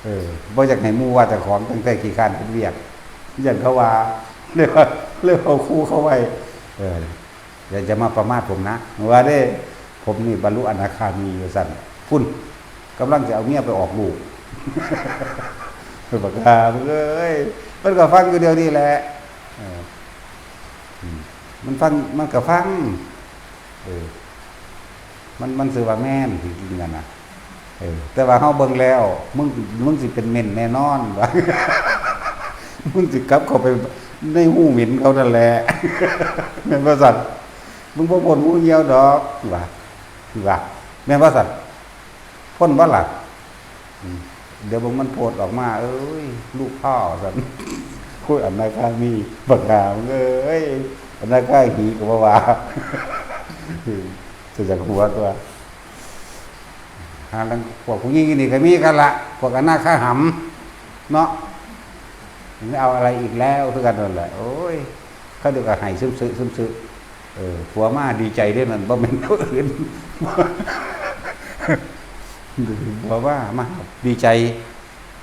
เออ บ่อยากให้หมู่ว่าเจ้าของ ตั้งแต่ขี้คร้านเฮ็ดเวียก ย้านเขาว่า เลยว่า เลยเอาคู่เขาไว้ เออ อย่า อย่ามาประมาทผมนะ ว่าเด้ ผมนี่บรรลุอนาคามีอยู่ซั่น พุ้น กำลังสิเอาเมียไปออกลูก บักห่าเอ้ย มันก็ฟังอยู่เดี๋ยวนี้แหละ เออ อืม มันฟัง มันก็ฟัง เออ มัน มันซื่อว่าแม่นจริงๆ นั่นน่ะ เออ แต่ว่าเฮาเบิ่งแล้ว มึง มึงสิเป็นเม่นแน่นอน ว่า มึงสิกลับเข้าไปในฮูเหม็นเขานั่นแหละ แม่นบ่ซั่น มึงบ่พ้นฮูเหี่ยวดอก ว่า ว่า แม่นบ่ซั่น พ้นบ่ล่ะ อืม เดี๋ยวเบิ่งมันโพสต์ออกมา เอ้ย ลูกพ่อ ซั่น โอ้ย อนาคามี บักห่ามึงเอ้ย อนาคาหีก็บ่ว่า จะอยากหัวตัว หาเรื่องพวกผู้หญิงนี่ก็มีกันละ พวกอนาคาหำ เนาะ ไม่เอาอะไรอีกแล้ว คือกันนั่นแหละ โอ้ย เขาเดี๋ยวก็ให้ซึมๆ ซึมๆ เออ ผัวมาดีใจเด้นั่น บ่แม่นผู้อื่น ผัวมา มาดีใจ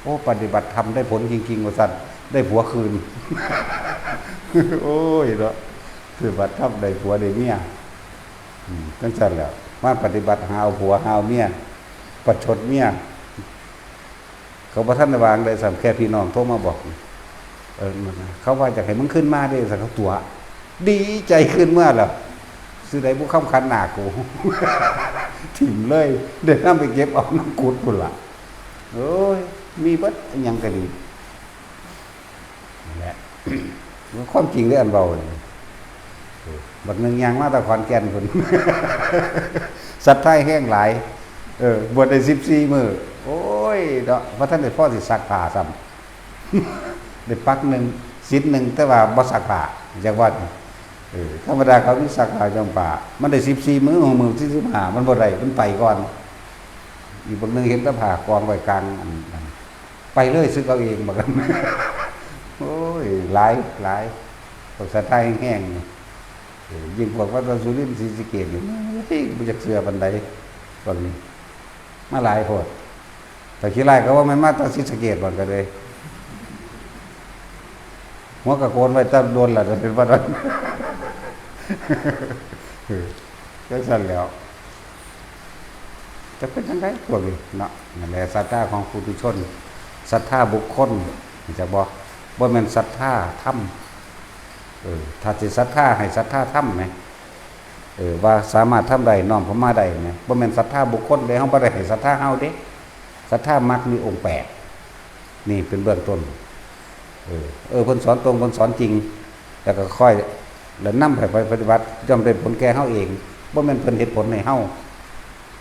โอ้ ปฏิบัติธรรมได้ผลจริงๆ ว่าซั่น ได้ผัวคืน โอ้ยเนาะ ปฏิบัติธรรมได้ผัวได้เมีย อืม จั่งซั่นแหละ มาปฏิบัติหาเอาผัวหาเอาเมีย ประชดเมีย เขาบ่ทันได้วางได้ซ้ำ แค่พี่น้องโทรมาบอก เออ นั่นนะ เขาว่าอยากให้มึงขึ้นมาเด้ ซั่น เขาตั๋ว ดีใจขึ้นเมื่อแล้ว สิได้บุคำขันหน้ากู ถิ่มเลย เดี๋ยวนำไปเก็บเอานำกุดพุ้นล่ะ โอ้ย มีเบิดอิหยังก็ดี นั่นแหละ ความจริงเด้ออันเว้านี่ เออ บักหนึ่งย่างมาแต่ขอนแก่นพุ้น ศรัทธาแฮงหลาย เออ บวชได้สิบสี่มื้อ โอ้ย เนาะ บ่ทันได้พอสิซักผ้าซ้ำ ได้ปักหนึ่ง ศีลหนึ่ง แต่ว่าบ่ซักผ้า จักว่า เออ ธรรมดาเขามีซักผ้าย้อมผ้า มันได้สิบสี่มื้อ มื้อที่สิบห้า มันบ่ได้ มันไปก่อน อีกบักหนึ่งเห็นแต่ผ้ากองไว้กลางอันนั้น ไปเลย สึกเอาเอง บักนั้น โอ้ย หลาย หลาย พวกศรัทธาแฮงๆ นี่ เออ ยิ่งพวกวัดสุรินทร์ศรีสะเกษนี่ เฮ้ย บ่อยากเชื่อปานใด พวกนี้ มาหลายโพด แต่ขี้ไล่ก็ว่ามันมาแต่ศรีสะเกษ บัดก็เลย หัวกะโกนไว้แต่โดนล่ะ จะเป็นว่านั้น เออ จั่งซั่นแหล้ว จะเป็นจั่งใดพวกนี้เนาะ นั่นแหละ ศรัทธาของปุถุชน ศรัทธาบุคคล จักบ่ บ่แม่นศรัทธาธรรม เออ ถ้าสิศรัทธาให้ศรัทธาธรรมแหม เออ ว่าสามารถทำได้ น้อมเข้ามาได้แหม บ่แม่นศรัทธาบุคคลเด้ เฮาบ่ได้ให้ศรัทธาเฮาเด้ ศรัทธามรรคมีองค์แปด นี่เป็นเบื้องต้น เออ เออ เพิ่นสอนตรง เพิ่นสอนจริง แล้วก็ค่อย แล้วนำไปปฏิบัติ ย่อมได้ผลแก่เฮาเอง บ่แม่นเพิ่นเฮ็ดผลให้เฮา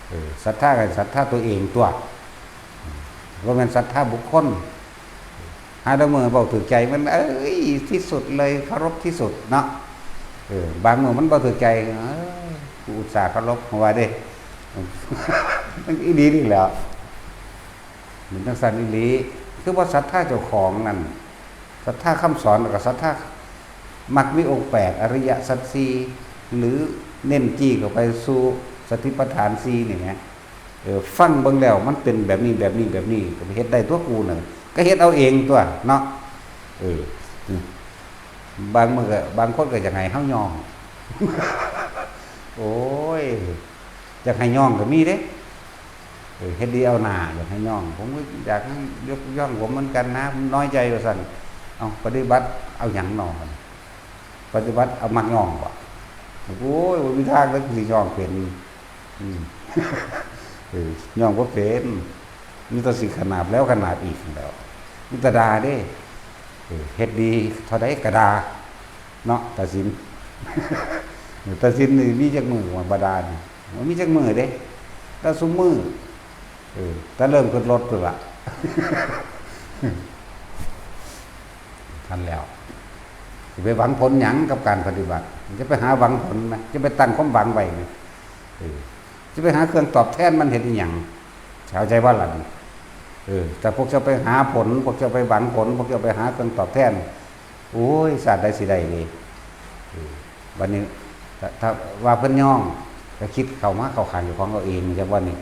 เออ ศรัทธาก็ศรัทธาตัวเองตั่ว บ่แม่นศรัทธาบุคคล หาลางมื้อเว้าถืกใจมัน เอ้ย ที่สุดเลย เคารพที่สุดเนาะ เออ บางมื้อมันบ่ถืกใจ เอ้ย กูอุตส่าห์เคารพ ว่าเด้ มันอีหลีนี่แหล้ว มันจั่งซั่นอีหลี คือว่าศรัทธาเจ้าของนั่น ศรัทธาคำสอน แล้วก็ศรัทธามรรคมีองค์แปด อริยสัจสี่ หรือเน้นจี้เข้าไปสู่สติปัฏฐานสี่นี่แหม เออ ฟังเบิ่งแล้วมันเป็นแบบนี้ แบบนี้ แบบนี้ ก็ไปเฮ็ดได้ตัวกูน่ะ ก็เฮ็ดเอาเองตัวเนาะ เออ บางมื้อก็ บางคนก็อยากให้เฮาย่อง โอ้ย อยากให้ย่องก็มีเด้ เออ เฮ็ดดีเอาหน้า อยากให้ย่อง ผมก็อยากให้ยกย่องผมเหมือนกันนะ ผมน้อยใจว่าซั่น เอ้า ปฏิบัติเอาหยังหนอ ปฏิบัติเอามักย่องบ่ โอ้ย บ่มีทางเลย กูสิย่องเป็น อืม เออ ย่องบ่เป็น มีแต่สิขนาบแล้วขนาบอีกแล้ว มีแต่ด่าเด้ เออ เฮ็ดดีเท่าใดก็ด่า เนาะ ตาสิน ตาสินนี่มีจักมื้อว่าบ่ด่านี่ มันมีจักมื้อเด้ แต่ซุมื้อ เออ แต่เริ่มขึ้นรถพุ้นล่ะ ทันแล้ว สิไปหวังผลหยังกับการปฏิบัติ จะไปหาหวังผลไหม จะไปตั้งความหวังไว้ไหม เออ จะไปหาเครื่องตอบแทนมันเฮ็ดอิหยัง เข้าใจบ่ล่ะนี่ เออ แต่พวกเจ้าไปหาผล พวกเจ้าไปหวังผล พวกเจ้าไปหาเครื่องตอบแทน โอ้ย ชาติใดสิได้เด้ เออ บัดนี้ ถ้า ถ้าว่าเพิ่นย่อง ก็คิดเข้ามาเข้าข้างเจ้าของเอาเอง จักว่านี่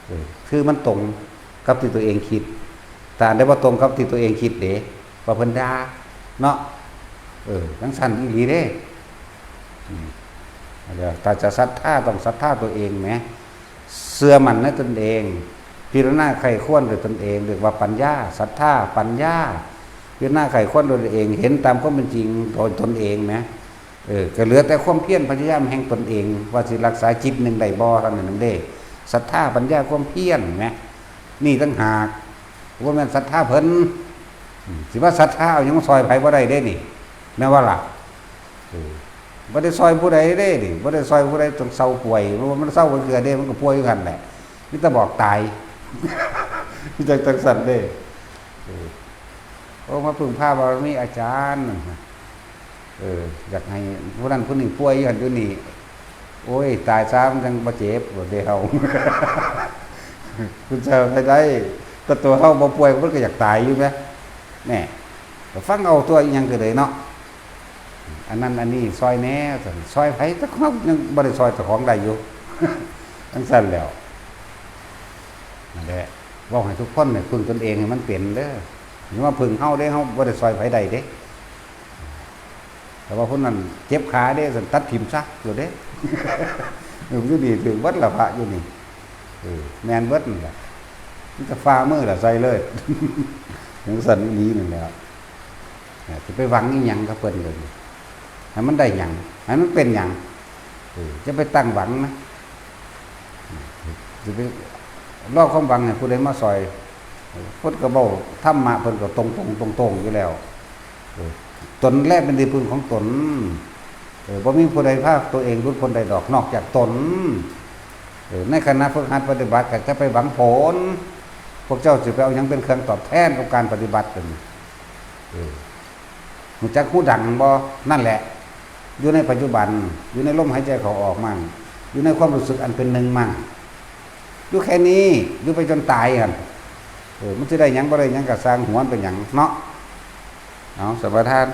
เออ คือมันตรงกับที่ตัวเองคิด ถ้าอันใดบ่ตรงกับที่ตัวเองคิดเด้ ว่าเพิ่นด่า เนาะ เออ จั่งซั้นอีหลีเด้ อืม ถ้าจะศรัทธาต้องศรัทธาตัวเองแหม เชื่อมั่นในตนเอง พิจารณาใคร่ครวญด้วยตนเอง เรียกว่าปัญญา ศรัทธา ปัญญา พิจารณาใคร่ครวญด้วยตนเอง เห็นตามความเป็นจริงโดยตนเองแหม เออ ก็เหลือแต่ความเพียรพยายามแห่งตนเอง ว่าสิรักษาจิตหนึ่งได้บ่ เท่านั้นเด้ ศรัทธา ปัญญา ความเพียรแหม นี่ต่างหาก บ่แม่นศรัทธาเพิ่น อืม สิว่าศรัทธาเอาหยังมาซอยไผบ่ได้เด้นี่ แม่นบ่ล่ะ เออ บ่ได้ซอยผู้ใดเด้นี่ บ่ได้ซอยผู้ใดจนเซาป่วย เพราะว่ามันเซาบ่เทื่อเด้ มันก็ป่วยอยู่หั่นแหละ มีแต่บอกตาย มีแต่จั่งซั้นเด้ เออ โอ้ มาพึ่งพาบารมีอาจารย์ เออ อยากให้ผู้นั้นผู้นี้ป่วยอยู่หั่นอยู่นี่ โอ้ย ตายซะมันจั่งบ่เจ็บ บ่เด้เฮา คุณจะไปได้ แต่ตัวเฮาบ่ป่วย มันก็อยากตายอยู่แหม แน่ ก็ฟังเอาตัวอีหยังก็เลยเนาะ อันนั้นอันนี้ซอยแหน่ ซั่น ซอยไผ แต่เฮายังบ่ได้ซอยเจ้าของได้อยู่ จั่งซั้นแหล้ว นั่นแหละ เว้าให้ทุกคนเนี่ยพึ่งตนเองให้มันเป็นเด้อ อย่ามาพึ่งเฮาเด้ เฮาบ่ได้ซอยไผได้เด้ แต่ว่าผู้นั้นเจ็บขาเด้ ซั่น ตัดถิ่มซะ โลดเด้ เออ อยู่นี่ถืกเบิดล่ะ พระอยู่นี่ เออ แม่นเบิดนั่นแหละ มีแต่ฝ่ามือล่ะใส่เลย จั่งซั้นอีหลีนั่นแหละ อ่า สิไปหวังอีหยังกับเพิ่นเลย ให้มันได้หยัง ให้มันเป็นหยัง เออ จะไปตั้งหวังนะ จะไปรอความหวังให้ผู้ใดมาซอย เพิ่นก็เว้าธรรมะ เพิ่นก็ตรงๆ ตรงๆ อยู่แล้ว เออ ตนแลเป็นที่พึ่งของตน เออ บ่มีผู้ใดพาตัวเองหลุดพ้นได้ดอกนอกจากตน เออ ในขณะฝึกหัดปฏิบัติก็จะไปหวังผล พวกเจ้าสิไปเอาหยังเป็นเครื่องตอบแทนกับการปฏิบัติกัน เออ รู้จักฮู้ดังบ่ นั่นแหละ อยู่ในปัจจุบัน อยู่ในลมหายใจเข้าออกมั่ง อยู่ในความรู้สึกอันเป็นหนึ่งมั่ง อยู่แค่นี้ อยู่ไปจนตายหั่น เออ มันสิได้หยังบ่ได้หยังก็ซ่างหัวมันเป็นหยังเนาะ เอา สมาทาน